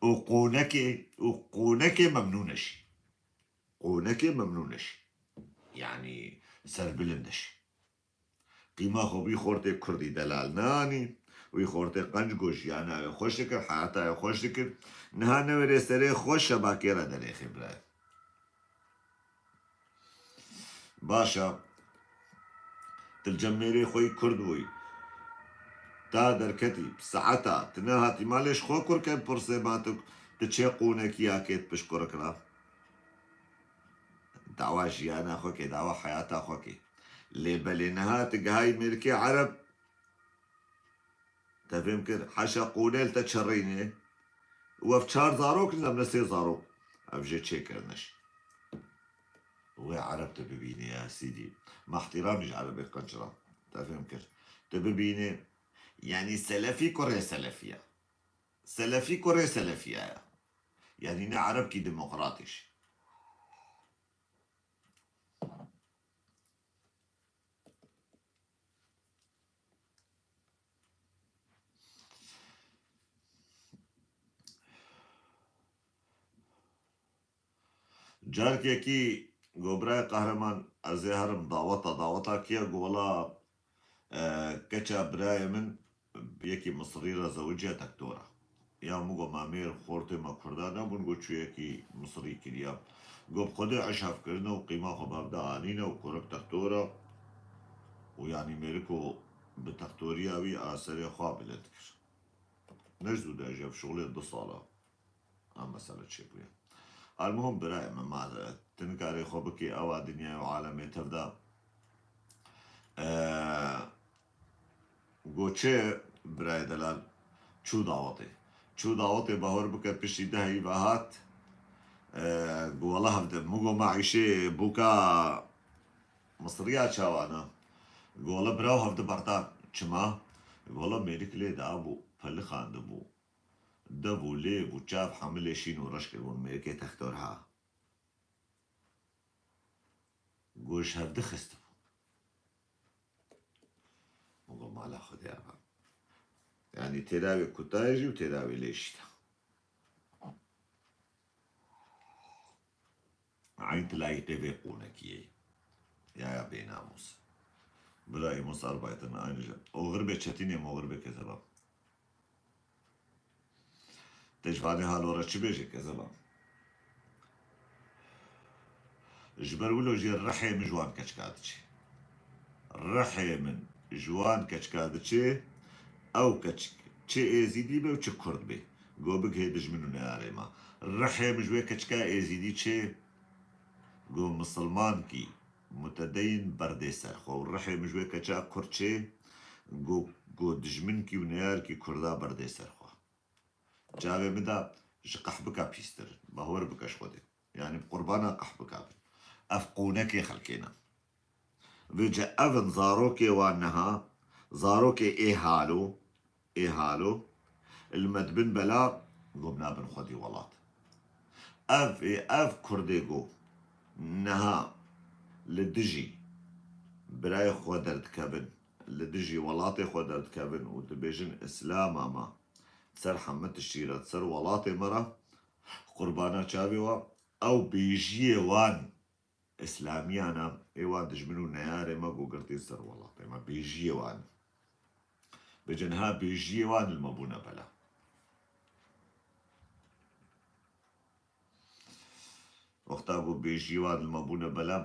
Û qonekê, û qonekê memnûn e jî. Qonekê memnûn e jî. Yanî serbilind e jî. Qîma xwe wî xortê kurdî delal neanî, wî xortê qenc got jiyana wê xweş dikir, heyata wê xweş dikir. Niha newêrê serê xwe şebakê re derêxê birayê. Baş e. Tu li cem mêrê xwe yî kurd bûyî. Ta derketî, bi saeta, tu nehatî malê ji xwe kurke bipirsê ma tu, tu çê qûnekiyakê dipişt kurik re. Dawa jiyana xwe ke, dawa heyata xwe ke. Lê belê niha tu gihayî mêrikê Ereb. Te fêm kir, heşa qûnê li te çerînê. Û ev çar zarok in, em ne sê zarok. Ev jê çêkirine jî. Wê Ereb tu bibînê ya sîdî. Ma ihtiramî ji Erebê qenc re. Te fêm kir. Tu bibînê. Yanî selefî kurê selefî ye. Selefî kurê Selefiya ye. Yanî ne erebkî demokratî jî. Carkekî got, birayê Qehreman, ez ê herim daweta, daweta kî ye? Got, wela, e, keça birayê min yekî Misirî re zewiciya tektora. Ya min got, ma mêr xortê me Kurda nebûn, got, çû yekî Misirî kiriya. Got, bi Xwedê eş hevkirine û qîma xwe bi hevde anîne û kurik tektora û yanî mêriko bi tektoriya wî a serê xwe bilind kir. Ne ji zû de, ji ev şolê du sala. Ev mesele çêbûye. Almuhim birayê min, ma tu nikarê xwe bikî ewa dinyayê û alemê tev de. Eee, got çi birayê delal? Çû dawetê. Çû dawetê, bahor bike piştî dehî ve hat. Eee, got wela hevde. Min got ma îşê bûka Misiriya çawa ne? Got wela biraw hevde berdan. Çima? Got wela mêrik lê dabû, pelixandibû. Dev û lêv û çav hemilê şîn û reş kiribûn mêrikê textor ha. Got ji hevdi xistibû. Min got mala Xwedê ava. Yanî têda wê kutayê jî û têda wê lê jî de. Eyn tu layîqê vê qûnekiyê yî. Ya, ya bênamûs. Bira îmûs arbeiten aynı şey. Oxirbê çetînê moxirbê kezeba. Te ji vanê halo re çi bêjê kezeba? Ji ber wilo jê rihê min ji wan keçika diçe. Rihê min ji wan keçika diçe, ew keçik çi êzîdî be û çi kurd be. Go bigihê dijmin û neyarê me. Rihê min ji wê keçika êzîdî çê, go misilmankî, mutedeyin berdê ser xwe û rihê min ji wê keça kurd çê, go, go dijminkî û neyarkî kurda berdê ser xwe. Çavê min de ji qehbika pîstir in. Bahwer bike ji Xwedê. Yanî bi qurbana qehbika bin. Ev qûnekê xelkê ne. Vêce ev in zarokê wan niha, zarokê ê halo, ê halo, li me dibin bela, gom nabin xwedî welat. Ev ê, ev kurdê go niha li dijî birayê xwe derdikevin, li dijî welatê xwe derdikevin û dibêjin Îslama me ser hemî tiştî re, ser welatê me re, qurbana çavê we, ew bêjiyê wan Îslamiyana, ê wan dijmin û neyarê me ku girtî ser welatê me, bêjiyê wan. Bêje niha bêjiyê wan li me bûne bela. Wexta ku bêjiyê wan li me bûne bela,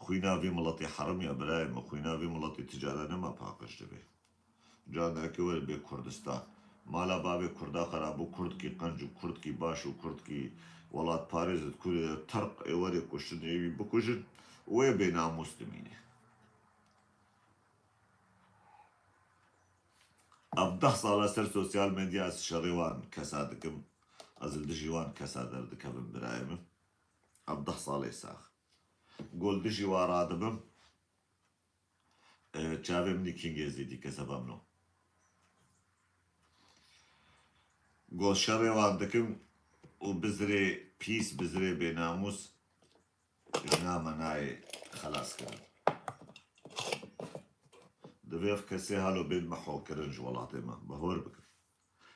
xwîna vî miletî herim ya birayê min, xwîna vî miletî ti cara nema paqij dibe. Carnekê were bê Kurdistan. Mala bavê Kurda xera bû, Kurdkî qenc û Kurdkî baş û Kurdkî welatparêz di kurê de terq ê were kuştin ê wî bikujin, wê bênamûs dimîne. Ev deh sala ser sosyal medya ez şerê wan kesa dikim. Ez li dijî wan kesa derdikevim birayê min. Ev deh salê sax. Go li dijî wan radibim. E, çavê min î kingê zîdî kezeba min o. Go şerê wan dikim û bizirê pîs, bizirê bênamûs ji na me nayê xelas kirin. Divê ev kesê halo bên meho kirin ji welatê me. Bahwer bikin.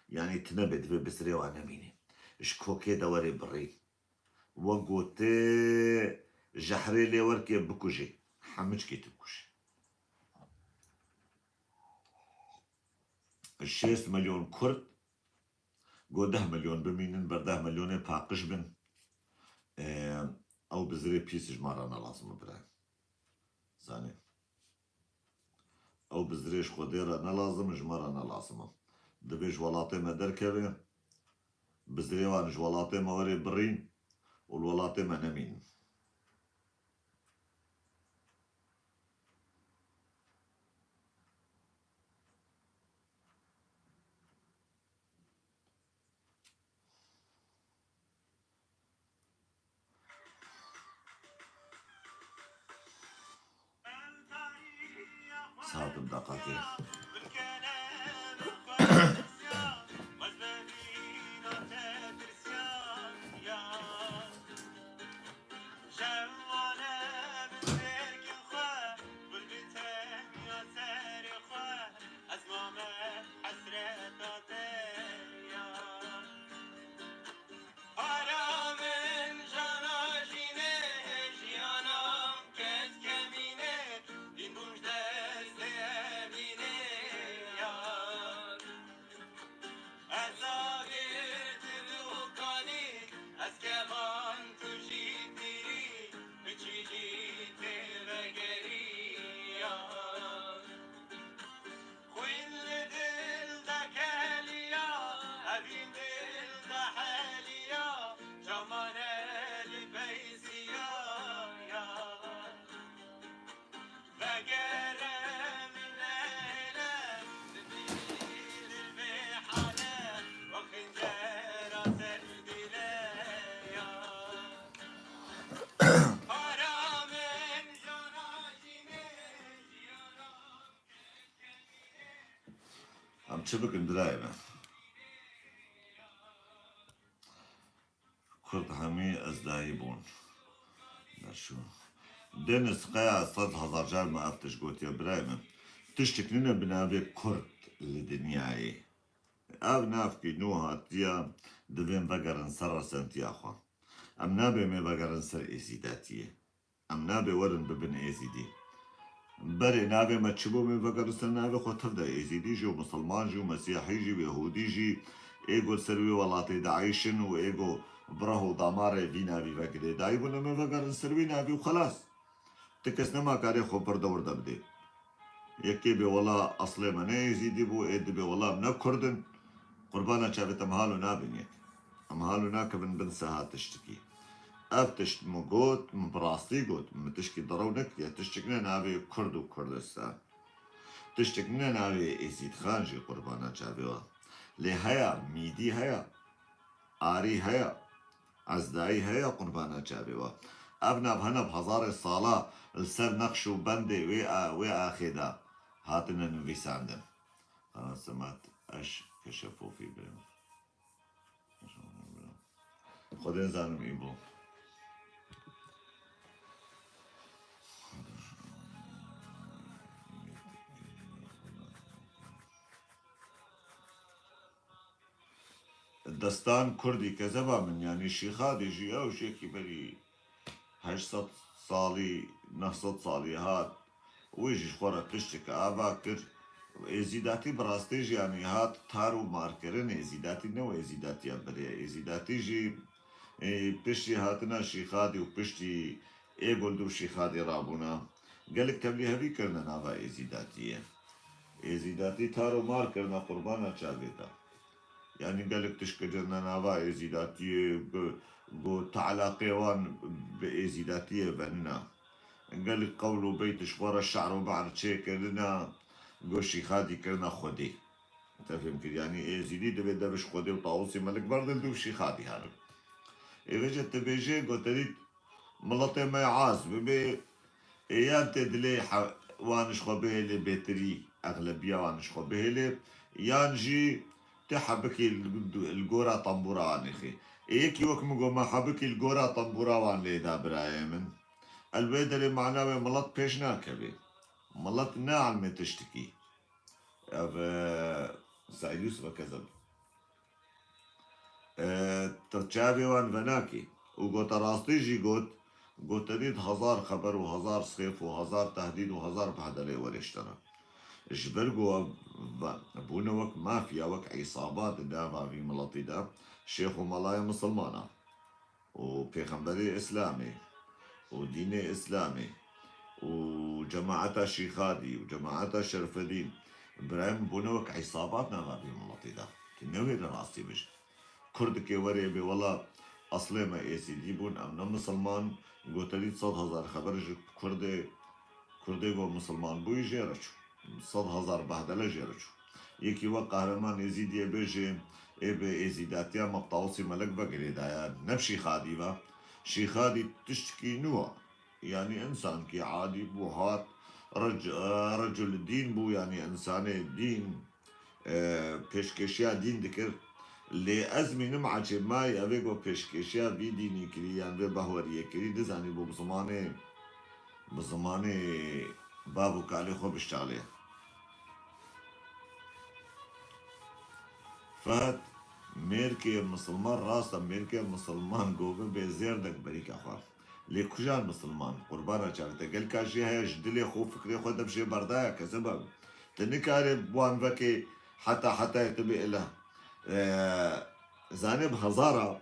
Yanî tine bê, divê bizirê wan nemîne. Ji kokê de were birî. We gote jehrê lê werke bikujê. Hemiçkê tu bikujê. Şêst milyon Kurd, go deh milyon bimînin, ber deh milyonê paqij bin. Ee, ew bizirê pîs ji me re ne lazim e bira. Zanê. Ew bizirê ji Xwedê re ne lazim e, ji me re ne lazim e. Divê ji welatê me derkeve, bizirê wan ji welatê me were birîn û li welatê me nemînin. Saetim deqakê. Çi bikin birayê me? Kurd hemî ezdayî bûn. Derşû. Deniz Kaya sed hezar car me ev tişt gotiye birayê min. Tiştik nîne bi navê Kurd li dinyayê. Ev navkî nû hatiye, divên vegerin ser resentiya xwe. Em nabê me vegerin ser êzîdatiyê. Em nabê werin bibin êzîdî. Berê navê me çi bû, me vegerin ser navê xwe tev de êzîdî jî û misilman jî û mesîhî jî û yehûdî jî ê ku li ser wê welatê dieyşin û ê ku bi reh û damarê vî navî ve girêdayî bûne, me vegerin ser wî navî û xelas. Ti kes nema karê xwe vir de wir de bidê. Yekê bê wela eslê me ne êzîdî bû, ê dibê wela em ne kurd in. Qurbana çavê te, em halo nabin yek. Em halo nakevin bin seha tiştikî. Ev tişt min got, min bi rastî got, min tişkî derew nekiriye. Tiştik ne navê Kurd û Kurdistan. Tiştik ne navê Êzîdxan jî qurbana çavê we. Lê heya, mîdî heya, arî heya, ezdayî heya qurbana çavê we. Ev nav hene bi hezarê sala li ser neqş û bendê wê a-, wê axê de hatine nivîsandin. Ana semat eş keşefofî birim. Xwedê zanim î bû. Destan Kurdî kezeba min, yanî Şîxadî jî ew jêkî berî heşt sed salî, neh sed salî hat, wê jî ji xwe re tişteke ava kir. Êzîdatî bi rastî jî, yanî, hat tar û markirin. Êzîdatî ne wê êzîdatiya berê ye. Êzîdatî jî, ê, piştî hatina Şîxadî û piştî ê gund û Şîxadî rabûna, gelek tevlîhevî kirine nava êzîdatiyê. Êzîdatî tar û mar kirine qurbana çavê te. Yanî gelek tişt kirine nava êzîdatiyê, gu, gu teelaqê wan bi êzîdatiyê venina. Gelek qewl û beyt ji xwe re şe'r û be'r çêkirine, gu Şîxadî kirine xwedî. Te fêm kir, yanî êzîdî divê dev ji xwedê û Tawusê Melik berdin, dû Şîxadî herin. Ê vêce tu bêjê, gu te dît miletê me az bibe, ê yan tê dilê he-, wan ji xwe bihêlê bêtirî, exlebiya wan ji xwe bihêlê, yan jî tê hebikê li, li gora tembûra wan nêxê. Ê yekî wek min got, me hebikê li gora tembûra wan lê da birayê min. El wê derê mana wê milet pêş nakeve. Milet ne elmê tiştikî. Ev, e, Seîd Yûsif e kezeb. E, tu çavê wan venakî. Û gote rastî jî got, gote dît hezar xeber û hezar sêf û hezar tehdîd û hezar behdelê werê ji te re. Ji ber ku ev ve-, bûne wek mafya, wek îsabat di nava vî miletî de, şêx û melayê misilmana û pêxemberê Îslamê û dînê Îslamê û cemaeta Şîxadî û cemaeta Şerfedîn, birayê min, bûne wek îsabat nava vê miletê de. Tu newêre rastî bijî. Kurdikê werê bê wela eslê me êzîdî bûn, em ne misilman, gote dît sed hezar xeber ji Kurdê, Kurdê ku misilman bûyî jê re çû. Sed hezar behdele jê re çû. Yekî wek Qehreman Êzîdiyê bêjê, ê bi êzîdatiya me bi Tawusî Melek ve girêdaye, ne bi Şîxadî ve. Şîxadî tiştikî nû ye. Yanî însankî adî bû, hat, rec-, e, recul dîn bû, yanî însanê dîn, e, pêşkêşiya dîn dikir. Lê ez mînim ecêb mayî, evê ku pêşkêşiya vî dînî kirî yan vê behweriyê kirî, nizanî bû bi zimanê, bi zimanê bav û kalê xwe bişalê. Fehd, mêrkê misilman, rast e, mêrkê misilman ku bibe zêrdek berîka xwe. Lê kujan misilman, qurbana çavê te, gelka jê heye ji dilê xwe û fikrê xwe dev jê berdaya, kezeba. Tu nikarê bi wan vekê heta hetayê tu bê îlah. Ee, zanê bi hezara,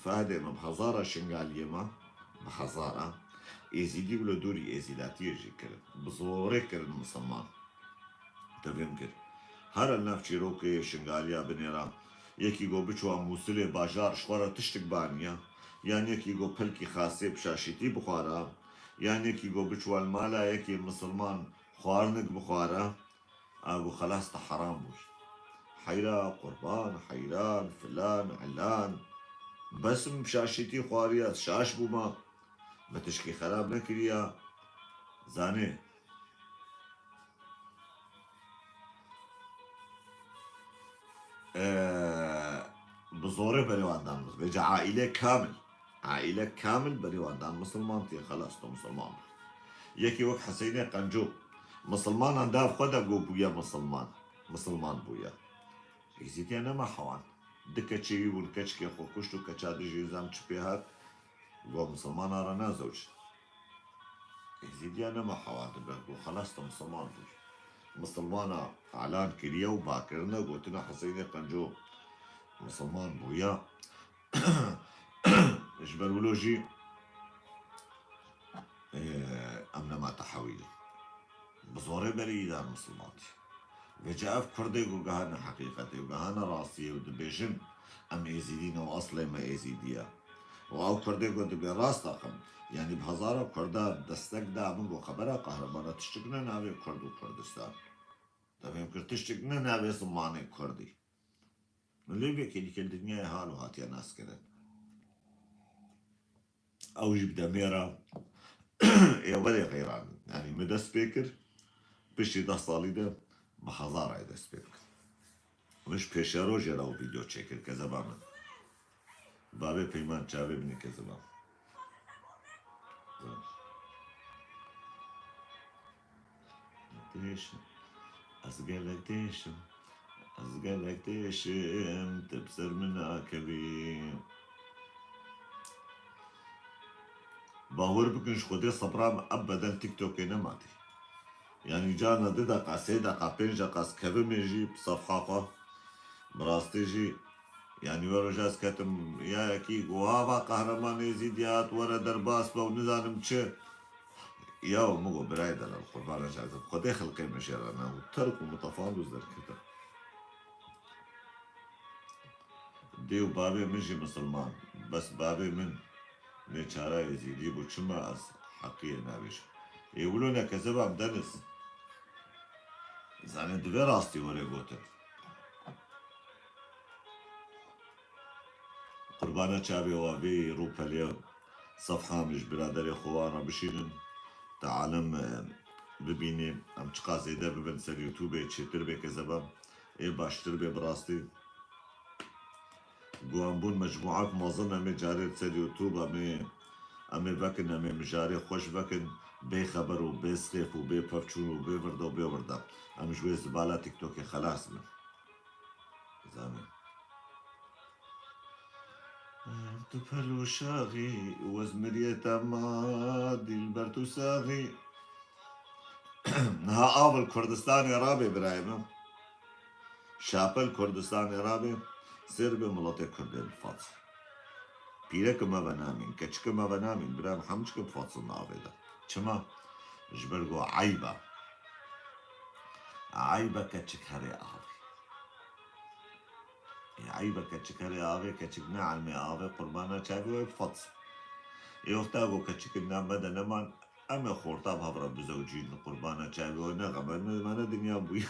Fehedê me, bi hezara Şingaliyê me, bi hezara Êzîdî û li dûrî Êzîdatiyê jî kirin. Bi zorê kirin misilman. Te fêm kir. Here li nav çîrokê Şingaliya binêre. Yekî got biçûwa Mûsilê bajar ji xwe re tiştik baniya. Yan yekî got pelkî xasê bi şaşîtî bixwara. Yan yekî got biçûwa li mala yekê misilman xwarindik bixwara. A got xelas te heram bûyî. Heyra, qurban, heyran, filan, ilan. Bes min bi şaşîtî xwariya, şaş bûma. Me tişkî xerab nekiriya. Zanê. Zorê berê wan dan mis-, vêca aîlê kamil. Aîle kamil berê wan dan misilmantiyê, xelas, tu misilman bû. Yekî wek Hiseynê Qenco, misilmanan dav xwe de got bûye misilman. Misilman bûye. Êzîdiya nema hewan. Du keçê wî bûn, keçikê xwe kuşt û keça dijî zam çi pê hat, got misilmana re nazewcin. Êzîdiya nema hewa dibe, got xelas, tu misilman bûyî. Misilmana elan kiriye û bakirine, gotine Hiseynê Qenco misilman bûye. Ji ber wilo jî, e, em nema tehewîl in. Bi zorê berî îdar misilmantî. Vêca ev Kurdê ku gihane heqîqetê û gihane rastiyê û dibêjin, em Êzîdî ne û eslê me Êzîdî ye. Û ew Kurdê ku dibê rast axim, yanî bi hezara Kurda destek da min ku xebera qehreman e, tiştik ne navê Kurd û Kurdistan. Te fêm kir, tiştik ne navê zimanê Kurdî. Lê vê kêlîkê li dinyayê halo hatiye naskirin. Ew jî bi demê re ê werê xeyran. Yanî min dest pê kir, piştî deh salî de bi hezarayê dest pê bikin. Min ji pêşerojê re ew vîdeo çêkir, kezeba min. Bavê Peyman çavê min ê kezeba. Têşim. Ez gelek têşim. Ez gelek têşim. Te bi ser min nakevî. Bawer bikin, ji Xwedê sebra min ebeden TikTokê nematî. Yanî carna du deqa, sê deqa, pênc deqa ez kevimê jî bi sefha xwe. Bi rastî jî, yanî wero jî ez ketim, ya yekî got, "Ava qehreman Êzîdî hat, were derbas be" û nizanim çi. Ya min got, "Birayê delal, qurbana çav, Xwedê xelqê min jê re ne." Û terk û mitefan û derketim. Dê û bavê min jî misilman. Bes bavê min nêçara Êzîdî bû. Çima ez heqiyê nabêjim? Ê wilo ne kezeba min Deniz. Zanî divê rastî were gotin. Qurbana çavê wa vê rûpelê sefha min ji biraderê xwe wan re bişînin. Te alem, e, bibînê. Em çiqas zêde bibin ser YouTubeê, çêtir bê kezeba. Ê baştir bê bi rastî. Got em bûn mecmûak mezin, em ê carê li ser YouTube, em ê, em ê vekin, em ê mijarê xweş vekin, bê xeber û bê sixêf û bê pevçûn û bê virde û bê wirde. Em ji wê zibala TikTokê xelas bin. Zanî. Tu pel û şaxî, wez miriyê te ma, dîlber tu saxî. Niha av li Kurdistanê rabê birayê min. Şapel Kurdistanê rabê, sêr bê miletê Kurdê bi fat. Pîreke me ve namîn, keçike me ve namîn, birayê min hemçike bi fat di avê de. Çima? Ji ber ku eyb e. Eyb e keçik herê avê. Ê, eyb e keçik herê avê, keçik ne elmê avê, qurbana çavê wê bi fat. Ê wexta ku keçik li nav me de neman, em ê xorta bi hev re bizewicînin, qurbana çavê wê, ne xeber, ne, ne dinya bûye.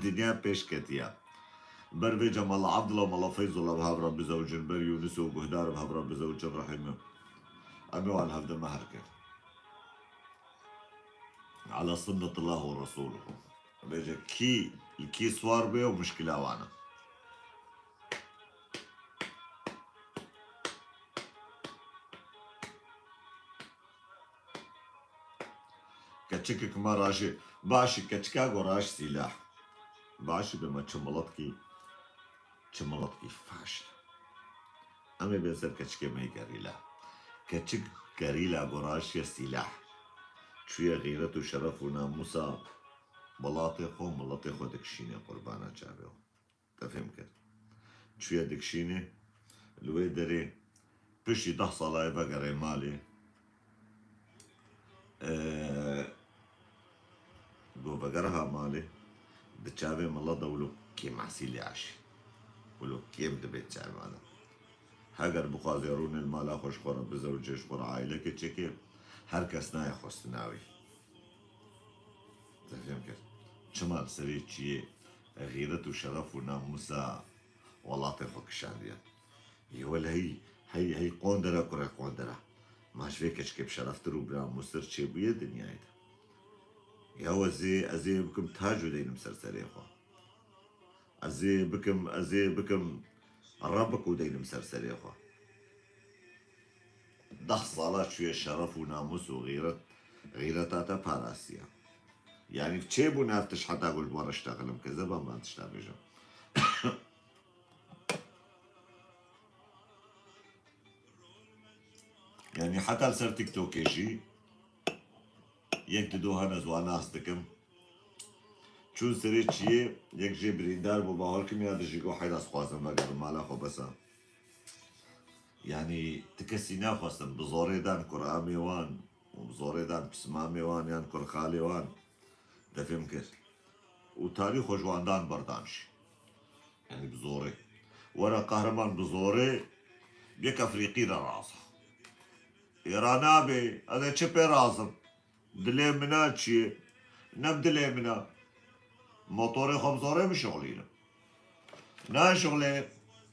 Dinya pêş ketiye. Ber vê Cemal Abdullah, Mala Feyzullah bi hev re bizewicin, ber Yûnis û Guhdar bi hev re bizewicin, Rehîm e. Em ê wan hevde me her kir. Ala sunnetillah û Resûlihû. Bêje kî li kî swar bê û muşkila wan e. Keçikek me raje. Başî, keçika go raj sîlah. Başî be me çi miletkî, çi miletkî faşil. Em ê bên ser keçikê me yê gerîla. Keçik gerîla go rajiye sîlah. Çûye xîret û şeref û namûsa welatê xwe û miletê xwe dikişîne qurbana çavê xwe. Te fêm kir. Çûye dikişîne, li wê derê piştî deh salayê vegerê malê. Ee, Go vegeriha malê, di çavê milet de wilo kêmasî lê aşî. Wilo kêm dibe çavê mala. Heger bixwaze rûnê li mala xwe ji xwe re bizewicê, ji xwe re aîlekê çêke, her kes nayê xwestina wî. Te fêm kir. Çima li serê çiyê xîret û şeref û namûsa welatê xwe kişandiye? Yê wele hey, hey, hey qondere kurê qondere. Ma ji vê keçikê bi şereftir û bi namûstir çêbûye dinyayê de. Ya ez ê, ez ê bikim tac û deynim ser serê xwe. Ez ê bikim, ez ê bikim Rebik û deynim ser serê xwe. Deh sala çûye şeref û namûs û xîret, xîreta te parastiye. Yanî çêbûn ev tişt heta ku ji bo reştexilim ke zeba man tişta bêjim. Yanî heta li ser TikTokê jî yek di do hene ez wan nas dikim. Çûn serê çiyê, yek jê birîndar bû, bawer kim ya dijî got heyra ez xwazim vegerim mala xwe bes e. Yanî ti kesî naxwestin, bi zorê dan kuramê wan û bi zorê dan pismamê wan yan kurxalê wan. Te fêm kir. Û tarî xwe ji wan dan berdan jî. Yanî bi zorê. Were qehreman bi zorê yek Efrîqî re raza. Êra nabe, ez ê çi pê razim? Dilê min a çi ye? Ne bi dilê min a. Motorê xwe bi zorê bişuxlînim. Naşuxlê,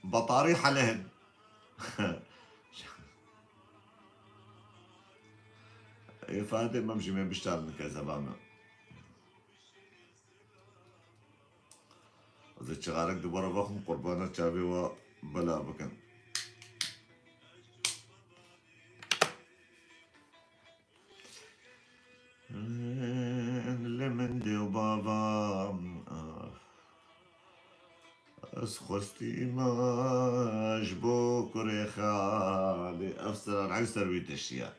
betarî helehin. Ê Fadê, mem jî me biştarnin kezeba me. Ez ê çixarek dubare vexwim, qurbana çavê we bela bikin. Li min dê û bava, ah. Ez xwestî me ji bo kurê xalê. Ev seran ew ser wî tiştiye.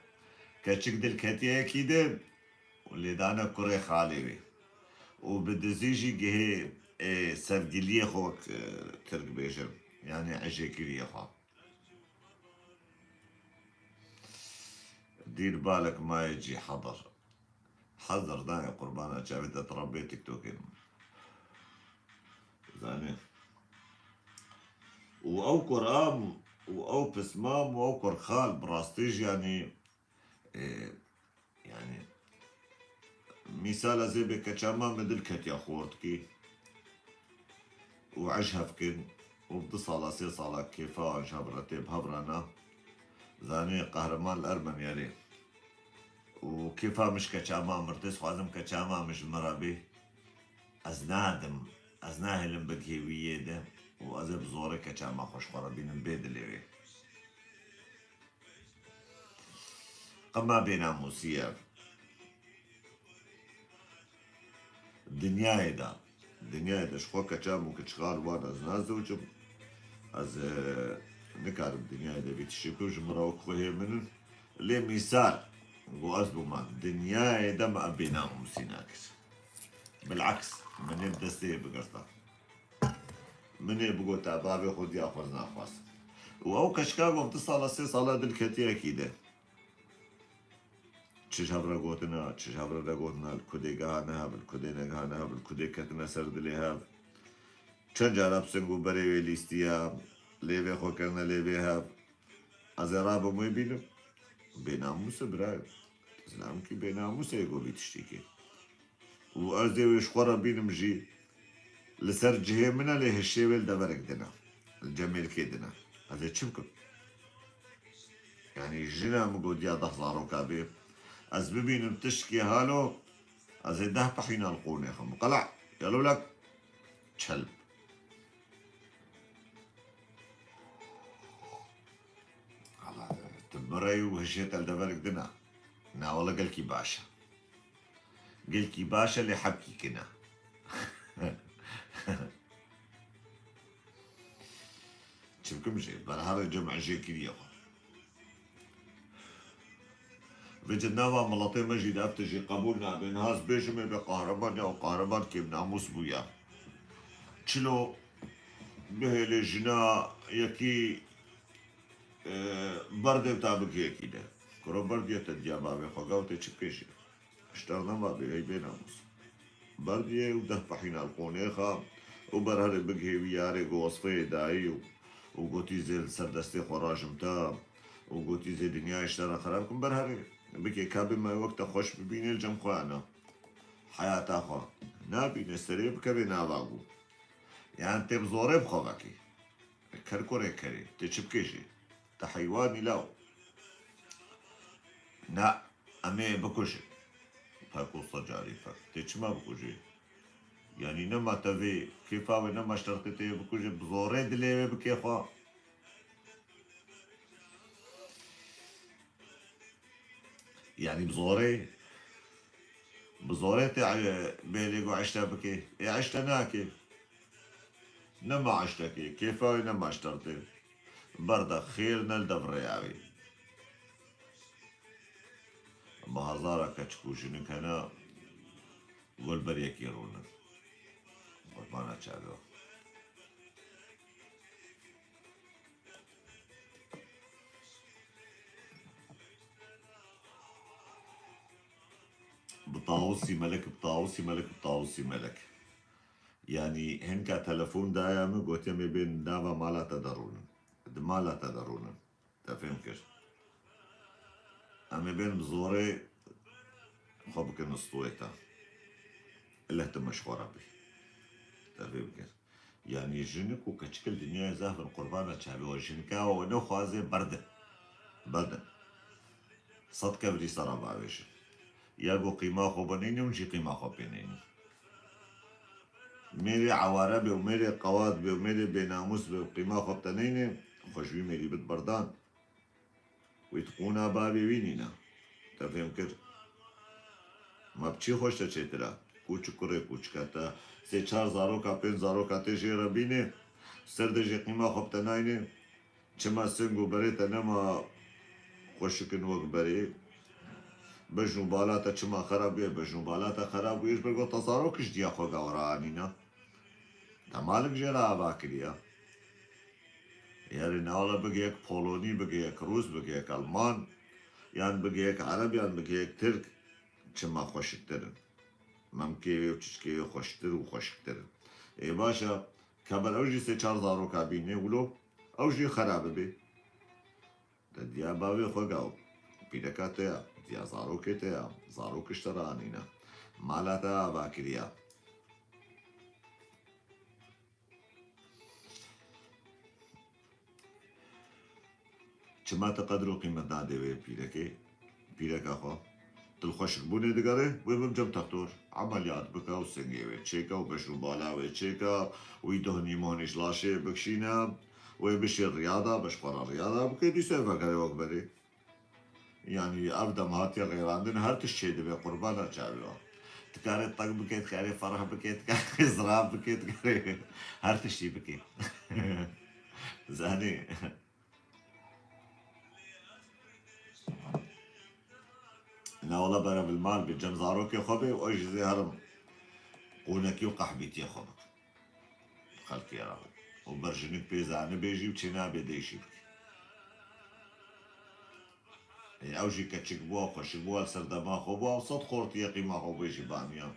Keçik dil ketiye yekî din û lê dane kurê xalê wî. Û bi dizî jî gihê, ê, sevgiliyê xwe wek, e, Tirk bêjin. Yanî ejêkiriyê xwe. Dîr balek mayê cî hezir. Hezir dayê qurbana çavê te, tu Rebbê TikTokê min. Zanî. Û ew kuram û ew pismam û ew kurxal bi rastî jî yanî, e, yanî, mîsal ez ê bê keça ma min dil ketiya xortkî û ej hev kin û bi du sala, sê sala kêfa wan ji hev re tê bi hev re na. Zanê qehreman li Ermeniyerê. Û kêfa min ji keça ma mir tê, ez xwazim keça ma min ji min re bê. Ez nadim, ez nahêlim bigihê wî yê de û ez ê bi zorê keça ma xwe ji xwe re bînim bê dilê wê. Qima bênamûsî ye. Dinyayê de, dinyayê de ji xwe keçan û keçixan wan ez nazewicim. Ez, e, nikarim dinyayê de vî tiştî bikim, ji min re wek xwehê min in. Lê mîsal, ku ez bûma, dinyayê de me ev bênamûsî nakir. Bileks, min ê bi destê bigirta. Min ê bigota, bavê xwe diya xwe ez naxwazim. Û ew keçika ku du sala, sê sala dil ketiye yekî de. Çi ji hev re gotina, çi ji hev re negotina, li ku dê gehane hev, li ku dê negehane hev, li ku dê ketine ser dilê hev. Çend cara bi sing û berê wê lîstiya, lêvê xwe kirine lêvê hev. Ez ê rabim wê bînim. Bênamûs e birayê. Zilawikî bênamûs e ku vî tiştî kê. Û ez dê wê ji xwe re bînim jî. Li ser cihê min e, lê hişê wê li deverek din e. Li cem mêrikê din e. Ez ê çi bikim? Yanî jina min gotiya deh zaroka bê. Ez bibînim tiştkê halo, ez ê deh pehîna li qûnê xim. Qela, yelolek, çelb. Hala tu birey û hişê te li deverek din e. Na wele gelkî baş e. Gelkî baş e lê hebkî kin e. Çimkim jî berherê cem ejêkiriyê xwe. Vêce nava miletê me jî de ev tişt jî qebûl nabe. Niha ez bêjim ê bê qehreman ya û qehreman kêmnamûs bûya. Çilo bihêlê jina yekî, e, berdê ta bigihê yekî de. Kuro berdiye te diya bavê xwe, gawtê çi bikê jî? Ji te re nema bê, hey bênamûs. Berdiyê û deh pehîna li qûnê xa û berherê bigihê wî yarê ku wesfeyê dayî û, û gotî zê li ser destê xwe rajim te û gotî zê dinyayê ji te re xerab kim, berherê bikê ka bê me wek te xweş bibînê li cem xwe ya ne. Heyata xwe nabîne serê bikevê nava ku. Yan tê bi zorê bi xwe vekê. Ker kurê kerê, tê çi bikê jî? Te heywanî law. Na, em ê bikujin. Pek û secarî pek. Tê çima bikujê? Yanî nema te vê kêfa wê, nema ji te re tê tê bikujê, bi zorê dilê wê bikê xwe. Yanî bi zorê, bi zorê tê, e, bêlê ku eşte bikê. Ê eşte nakê. Nema eştekê, kêfa wê nema eştertê. Berda xêr ne li dev rêya wê. Bi hezara keçik û jinik hene, gol ber yekê rûnin. Qurbana çavi. Bi tawusî melek, bi tawusî melek, bi tawusî melek. Yanî hinka telefon daye min, gotiye, "Em ê bên nava mala te de rûnin. Di mala te de rûnin." Te fêm kir? Em ê bên bi zorê xwe bikin stûyê te. Leh tu me ji xwe re bî. Te fêm kir? Yanî jinik û keçik li dinyayê zehf in, qurbana çavê we. Jinika we nexwaze berdin. Berdin. Sed kevirî sera bavêjin. Ya ku qîma xwe bineyne, hûn jî qîma xwe pê neyne. Mêrê eware be û mêrê qewat be û mêrê bênamûs be û qîma xwe te neyne, xwe ji wî mêrî bid berdan. Wî di qûna bavê wî nîne. Te fêm kir? Ma bi çî xweş te çêtir e? Kûçik kurê kûçika te, sê çar zaroka, pênc zaroka tê jê re bînê, ser de jê qîma xwe bi te nayne. Çima sing û berê te nema xweşik in wek berê? Bejn û bala te çima xerab bûye? Bejn û bala te xerab bûye ji ber ku te zarok ji diya xwe gawra anîne. Te malik jê re ava kiriye. Yarê newala bigê yek Polonî, bigê yek Rûs, bigê yek Alman, yan bigê yek Ereb, yan bigê yek Tirk, çima xweşiktir in? Memkê wê û çiçkê wê xweştir û xweşiktir in. Ê baş e, keber ew jî sê çar zaroka bînê wilo, ew jî xera bibê. Te diya bavê xwe gaw, pîreka te ya, diya zarokê te ya, zarok ji te re anîne. Mala te ava kiriya. Çima te qedr û qîmet nadê wê pîrekê, pîreka xwe? Tu li xweşikbûnê digere, wê bim cem textor, emeliyat bike û singê wê çêke û beşn û bala wê çêke, wî dohnî mohnî ji laşê bikişîne, wê bişê riyada, beş para riyada bike, dîsa vegere wek berê. Yanî ev dem hatiye qeyrandin, her tişt çêdibe, qurbana çavê we. Dikarê tek bike, dikarê fereh bike, dikarê zirav bike, dikarê her tiştî bike. Zanî. Na wala berevilmal be, cem zarokê xwe be, ew jî zê herim qûnekî û qehbîtiyê xwe bike. Xelkê re. Û ber jinik pê zanibê jî û çênabê dê jî bike. Ê, ew jî keçik bû, xweşik bû, li ser dema xwe bû, ew sed xortiyê qîma xwe bû jî baniya.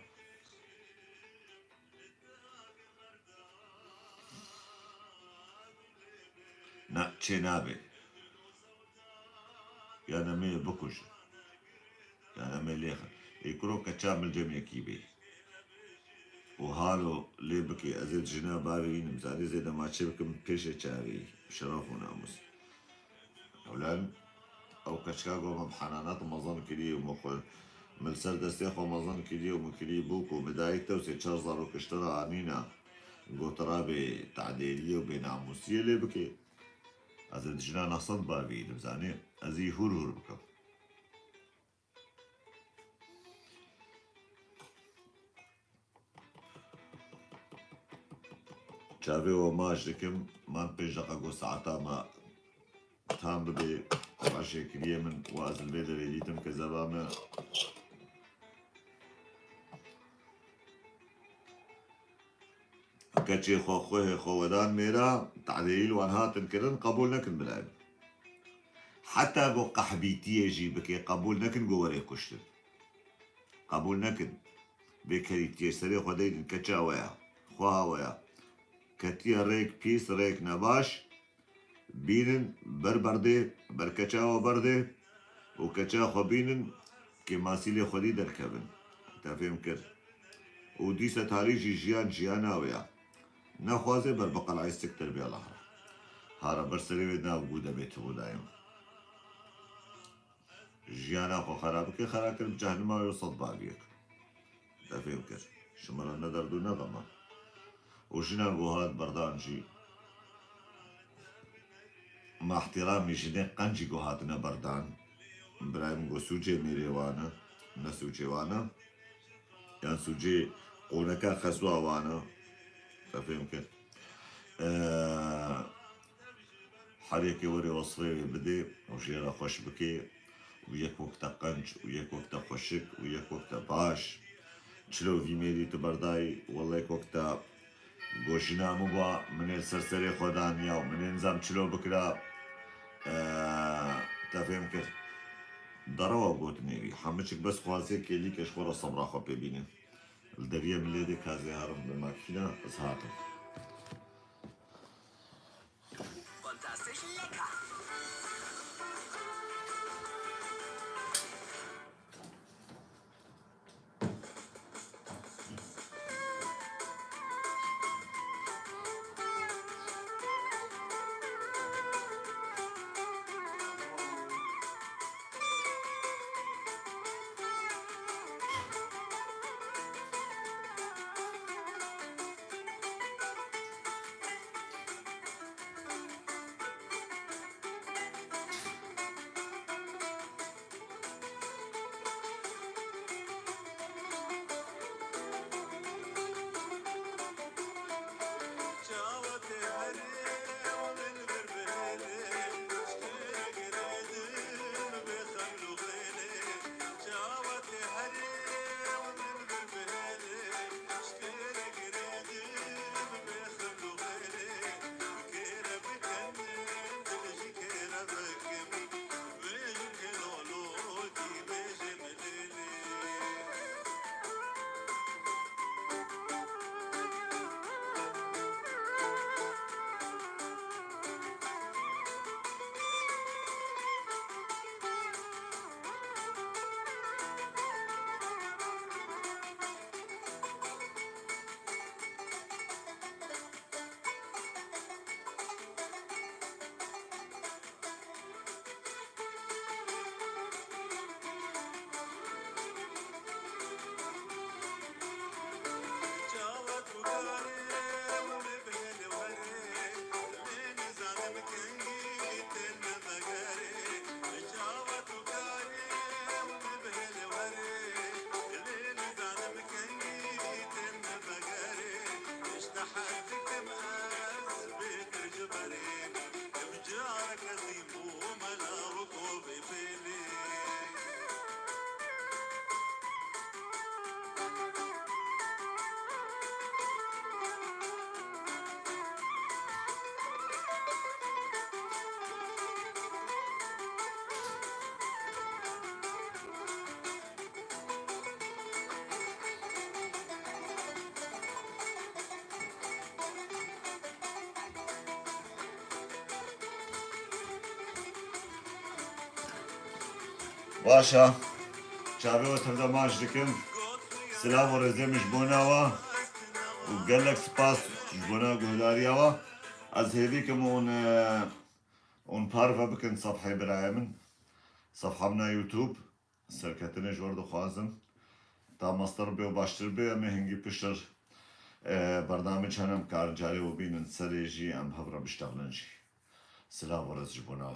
Na, çênabê. Yan em ê bikujin. Yan em ê lêxin. Ê kuro keça min cem yekî bê. Û halo lê bikê, ez ê di jina bavê wî nimzanî zêde maçê bikim pêşê çavê wî. Bi şeref û namûs. Ewlen ew keçika ku min bi henanat mezin kirî û min xwe, min li ser destê xwe mezin kirî û min kirî bûk û min dayik te û sê çar zarok ji te re anîna. Got rabê tadêliyê û bênamûsiyê lê bikê. Ez ê di jina nexsan bavî nimzanî. Ez î hûr hûr bikim. Çavê we maç dikim, man pênc deqa ku saeta me tam bibe, xweşê kiriye min û ez li vê derê dîtim ke zeva me. Keçê xwe, xwehê xwe wedan mêra, tadêyî li wan hatin kirin, qebûl nekin bilayê. Heta ku qehbîtiyê jî bike, qebûl nekin ku were kuştin. Qebûl nekin. Vê kerîtiyê serê xwe deydin, keça we ya, xweha we ya. Ketiye rêk pîs, rêk nebaş, bînin ber berdê, ber keça we berdê û keça xwe bînin, kêmasîlê xwedî derkevin. Te fêm kir. Û dîsa talî jî jiyan jiyana wê ya. Nexwaze ber bi qelay siktir bê Allah re. Hara ber serê wê nav gûdemê tibû dayim. Jiyana xwe xera bike, xera kir bi cehnima yo sed baviyek. Te fêm kir. Ji min re ne derd û ne xema. Û jinan ku hat berdan jî, ma ihtiramî jinê qencî ku hatine berdan. Birayê min got sûcê mêrê wan e, ne sûcê wan e. Yan sûcê qoneka xeswa wan e. Te fêm kir. Ee, Her yekê were wesfê wê bidê û jê re xweş bike û yek wek te qenc û yek wek te xweşik û yek wek te baş. Çilo vî mêrî tu berdayî, welle yek wek te Go jina min ba, min ê li ser serê xwe daniya û min ê nizam çilo bikira. Ee, te fêm kir. Derewa gotinê wî. Hemiçik bes xwazê kêlîke ji xwe re sebra xwe pê bîne. Li deriyê min lê dê kazê herim bi makîna, ez hatim. Fantastisch lecker. Baş e. Çavê we tev de maç dikim. Silav û rêzê min ji bona we û gelek spas ji bona guhdariya we. Ez hêvî kim hûn, e, hûn parve bikin sefhê birayê min. Sefha min a YouTube. Serketinê ji we re dixwazim. Ta mestir bê û baştir bê, em ê hingî piştir, e, bernamij hene, em karin carê we bînin, serê jî em hev re biştexilin jî. Silav û rêz ji bona we.